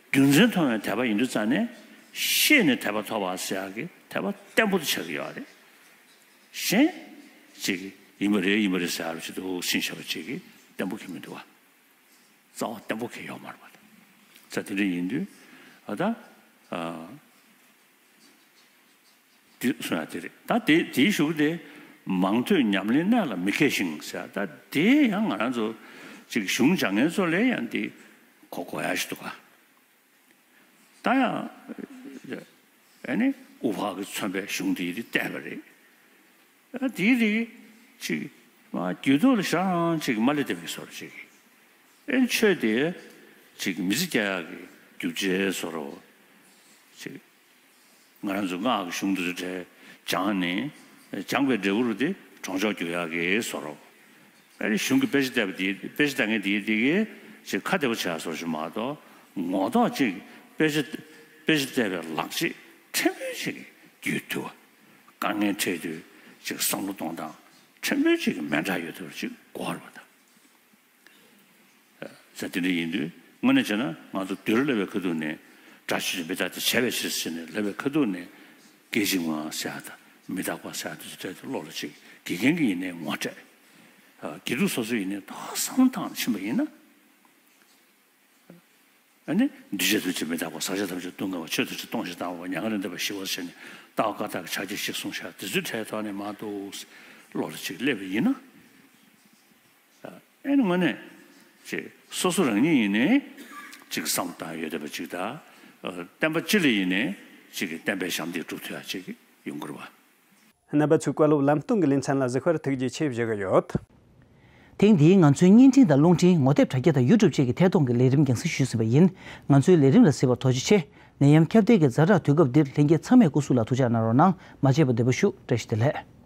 རྒྱུ་མཚན་མཐོང་བའི་དད་པ་ཡིན་དུས་ཙང་ནས། ཤེས་ནས་དད་པ་ཐོབ་པ་ཟེར་ཡག་གི་དད་པ་བརྟན་པོ་དེ་ཆགས་ཀྱི་ཡོད་རེད། གཞན་ཅིག་ཡིན་པ་རེད་ཡིན་པ་རེད་ཟེར་ཡག་ཅིག་འདུག་སེ་བྱས་པ་ཅིག་གིས་བརྟན་པོ་ཁེལ་མི་འདུག་པ། རྩ་བ་བརྟན་པོ་ཁེལ་ཡོད་མ་རེད་པ། ད་དེ་འདྲ་ཡིན་དུས། ཨ། ད། ཨ། འདི་གསུང་ཡ་དེ་རེད། ད་དེ་དེའི་གཞུག་དེ། མང་ཐོས་ཉམས་ལེན་གནད་ལ་མི་མཁས་ཤིང་ཟེར། ད་དེ་ཡང་ང་རང་ཚོ་ཅིག་གཞུང་སྦྱང་མཁན་ཚོ་ལ་ཡང་དེ་གོ་གོ་ཡ་ཞིག་འདུག་ག། ད་ཡང་། ཨ་ནི་དབུ་ཕར་གྱིས་མཚོན་པའི་གཞུང་དེ་ཡི་རིགས་བལྟས་པ་རེད། ཨ། དེའི་རིགས་ཅིག་མ་རྒྱུད་ཐོག་ལ་ཞེ་དྲག་ཅིག་མ་སླེབས་བསྡད་པའི་བཟོ་འདྲ་ཅིག། ཨེ། ཆོས་དེ་ཅིག་མི་ཚེ་སྐྱེལ་ཡག་གི་རྒྱུ་ཆའི་བཟོ་འདྲ་ཅིག། ང་རང་ཚོ་སྔགས་ཀྱི་གཞུང་དེ་ཚོ་སྦྱངས་ནས། སྦྱངས་པའི་འབྲས་བུ་རུ་དེ་གྲོང་ཆོག་རྒྱུག་ཡག་གི་བཟོ་འདྲ། ཨ་ནི་གཞུང་གི་དཔེ་ཆ་བལྟས་པ་དེ། དཔེ་ཆ་ལྟ་མཁན་དེ་དེ་གིས་ཅིག་ཁ་བདེ་པོ་ཆགས་ཡག་བཟོ་འདྲ་ཞིག་མ་གཏོགས། ངོ་ཐོག་ཅིག་དཔེ་ཆ། དཔེ་ཆ་བལྟས་པའི་ལག་རྗེས་ཕྲན་བུ་ཅིག་རྒྱུད་ཐུབ་པ། དཀའ་ངལ་འཕྲད་དུས་ཅིག་བསམ་བློ་གཏོང་སྟངས་ཕྲན་བུ་ཅིག་མི་འདྲ་ཡོད་ཐུབ་པ་ཅིག་དགོས་རེད་པ། ད། ཟེར་དེ་འདྲ་ཡིན་དུས། དངོས་གནས་བྱས་ན་ང་ཚོ་བདུད་རུ་སླེབས་པའི་ཁ་ཐུག་ནས། དགྲ་ཆོས་ཅན་མི་རྟག་སྟེ། བྱས་པའི་ཕྱིར་ཟེར་ནས་སླེབས་པའི་ཁ་ཐུག་ནས། སྐད་ཅིག་མ་ཟེར་ཡ་དང་། མི་རྟག་པ་ཟེར་ཡ་དེ་ཚོ་བལྟས་ཏེ་བློ་ལ་ཅིག་དགེ་རྒན་གྱིས་ཡིན་ནའི་ངོ་སྤྲད། ཨ། དགེ་ཕྲུག་སོ་སོ་ཡིན་ནའི་ད་བསམ་བློ་བཏང་ནས་ཕྱིན་པ་ཡིན་ན། ཨ་ནི་འདུས་བྱས་ཐམས་ཅད་མི་རྟག་པ། ཟག་བཅས་ཐམས་ཅད་སྡུག་བསྔལ་བ། ཆོས་ཐམས་ཅད་སྟོང་ཞིང་དག་པ། མྱ་ངན་ལས་འདས་པ་ཞི་བ་ཟེར་ནས། རྟག་པ་བཀའ་རྟགས་ཀྱི་ཕྱག་རྒྱ་བཞི་གསུངས་བཞག། དེ་ཚོའི་གྲས་ཐོག་ནས་མར་འདུག་བློ་ལ་ཅིག་སླེབས་པ་ཡིན་ན། ཨ་ནི་དངོས་གནས་ཅིག་སོ་སོ་རང་ཉིད་ཡིན་ནའི་ཅིག་བསམ་བཏང་ཡོད་བསྡད་པ་ཅིག་དང་། ཨ། བསྟན་པ་སྤྱི་ལ་ཡིན་ནའི་ཅིག་གི་བསྟན་པའི་ཞབས་འདེགས་སྒྲུབ་ཐུབ་ཡ་ཅིག་ཡོང་གི་རེད་པ། རྣམ་པ་ཚོས་བཀའ་སློབ་ལམ་སྟོན་གྱི་ལེ་ཚན་ལ་གཟིགས་པར་ཐུགས་རྗེ་ཆེ་ཞུ་གི་ཡོད། ཐེངས་འདིའི་ང་ཚོའི་བརྙན་འཕྲིན་དང་རླུང་འཕྲིན། ངོ་དེབ་དྲ་རྒྱ་དང་ཡུ་ཊུབ་བཅས་ཀྱི་ཐད་གཏོང་གི་ལས་རིམ་རྒྱང་སྲིང་ཞུས་ཟིན་པ་ཡིན། ང་ཚོའི་ལས་རིམ་ལ་གཟིགས་པར་ཐུགས་རྗེ་ཆེ། ནད་ཡམས་ཁྱབ་གདལ་གྱི་ཛ་དྲག་དུས་སྐབས་འདིར་ལྷན་རྒྱས་ཚང་མས་སྐུ་གཟུགས་ལ་ཐུགས་ཅག་གནང་རོགས་གནང་། མ་བརྗེད་པར་འདོད་པ་ཞུ། བཀྲ་ཤིས་བདེ་ལེགས།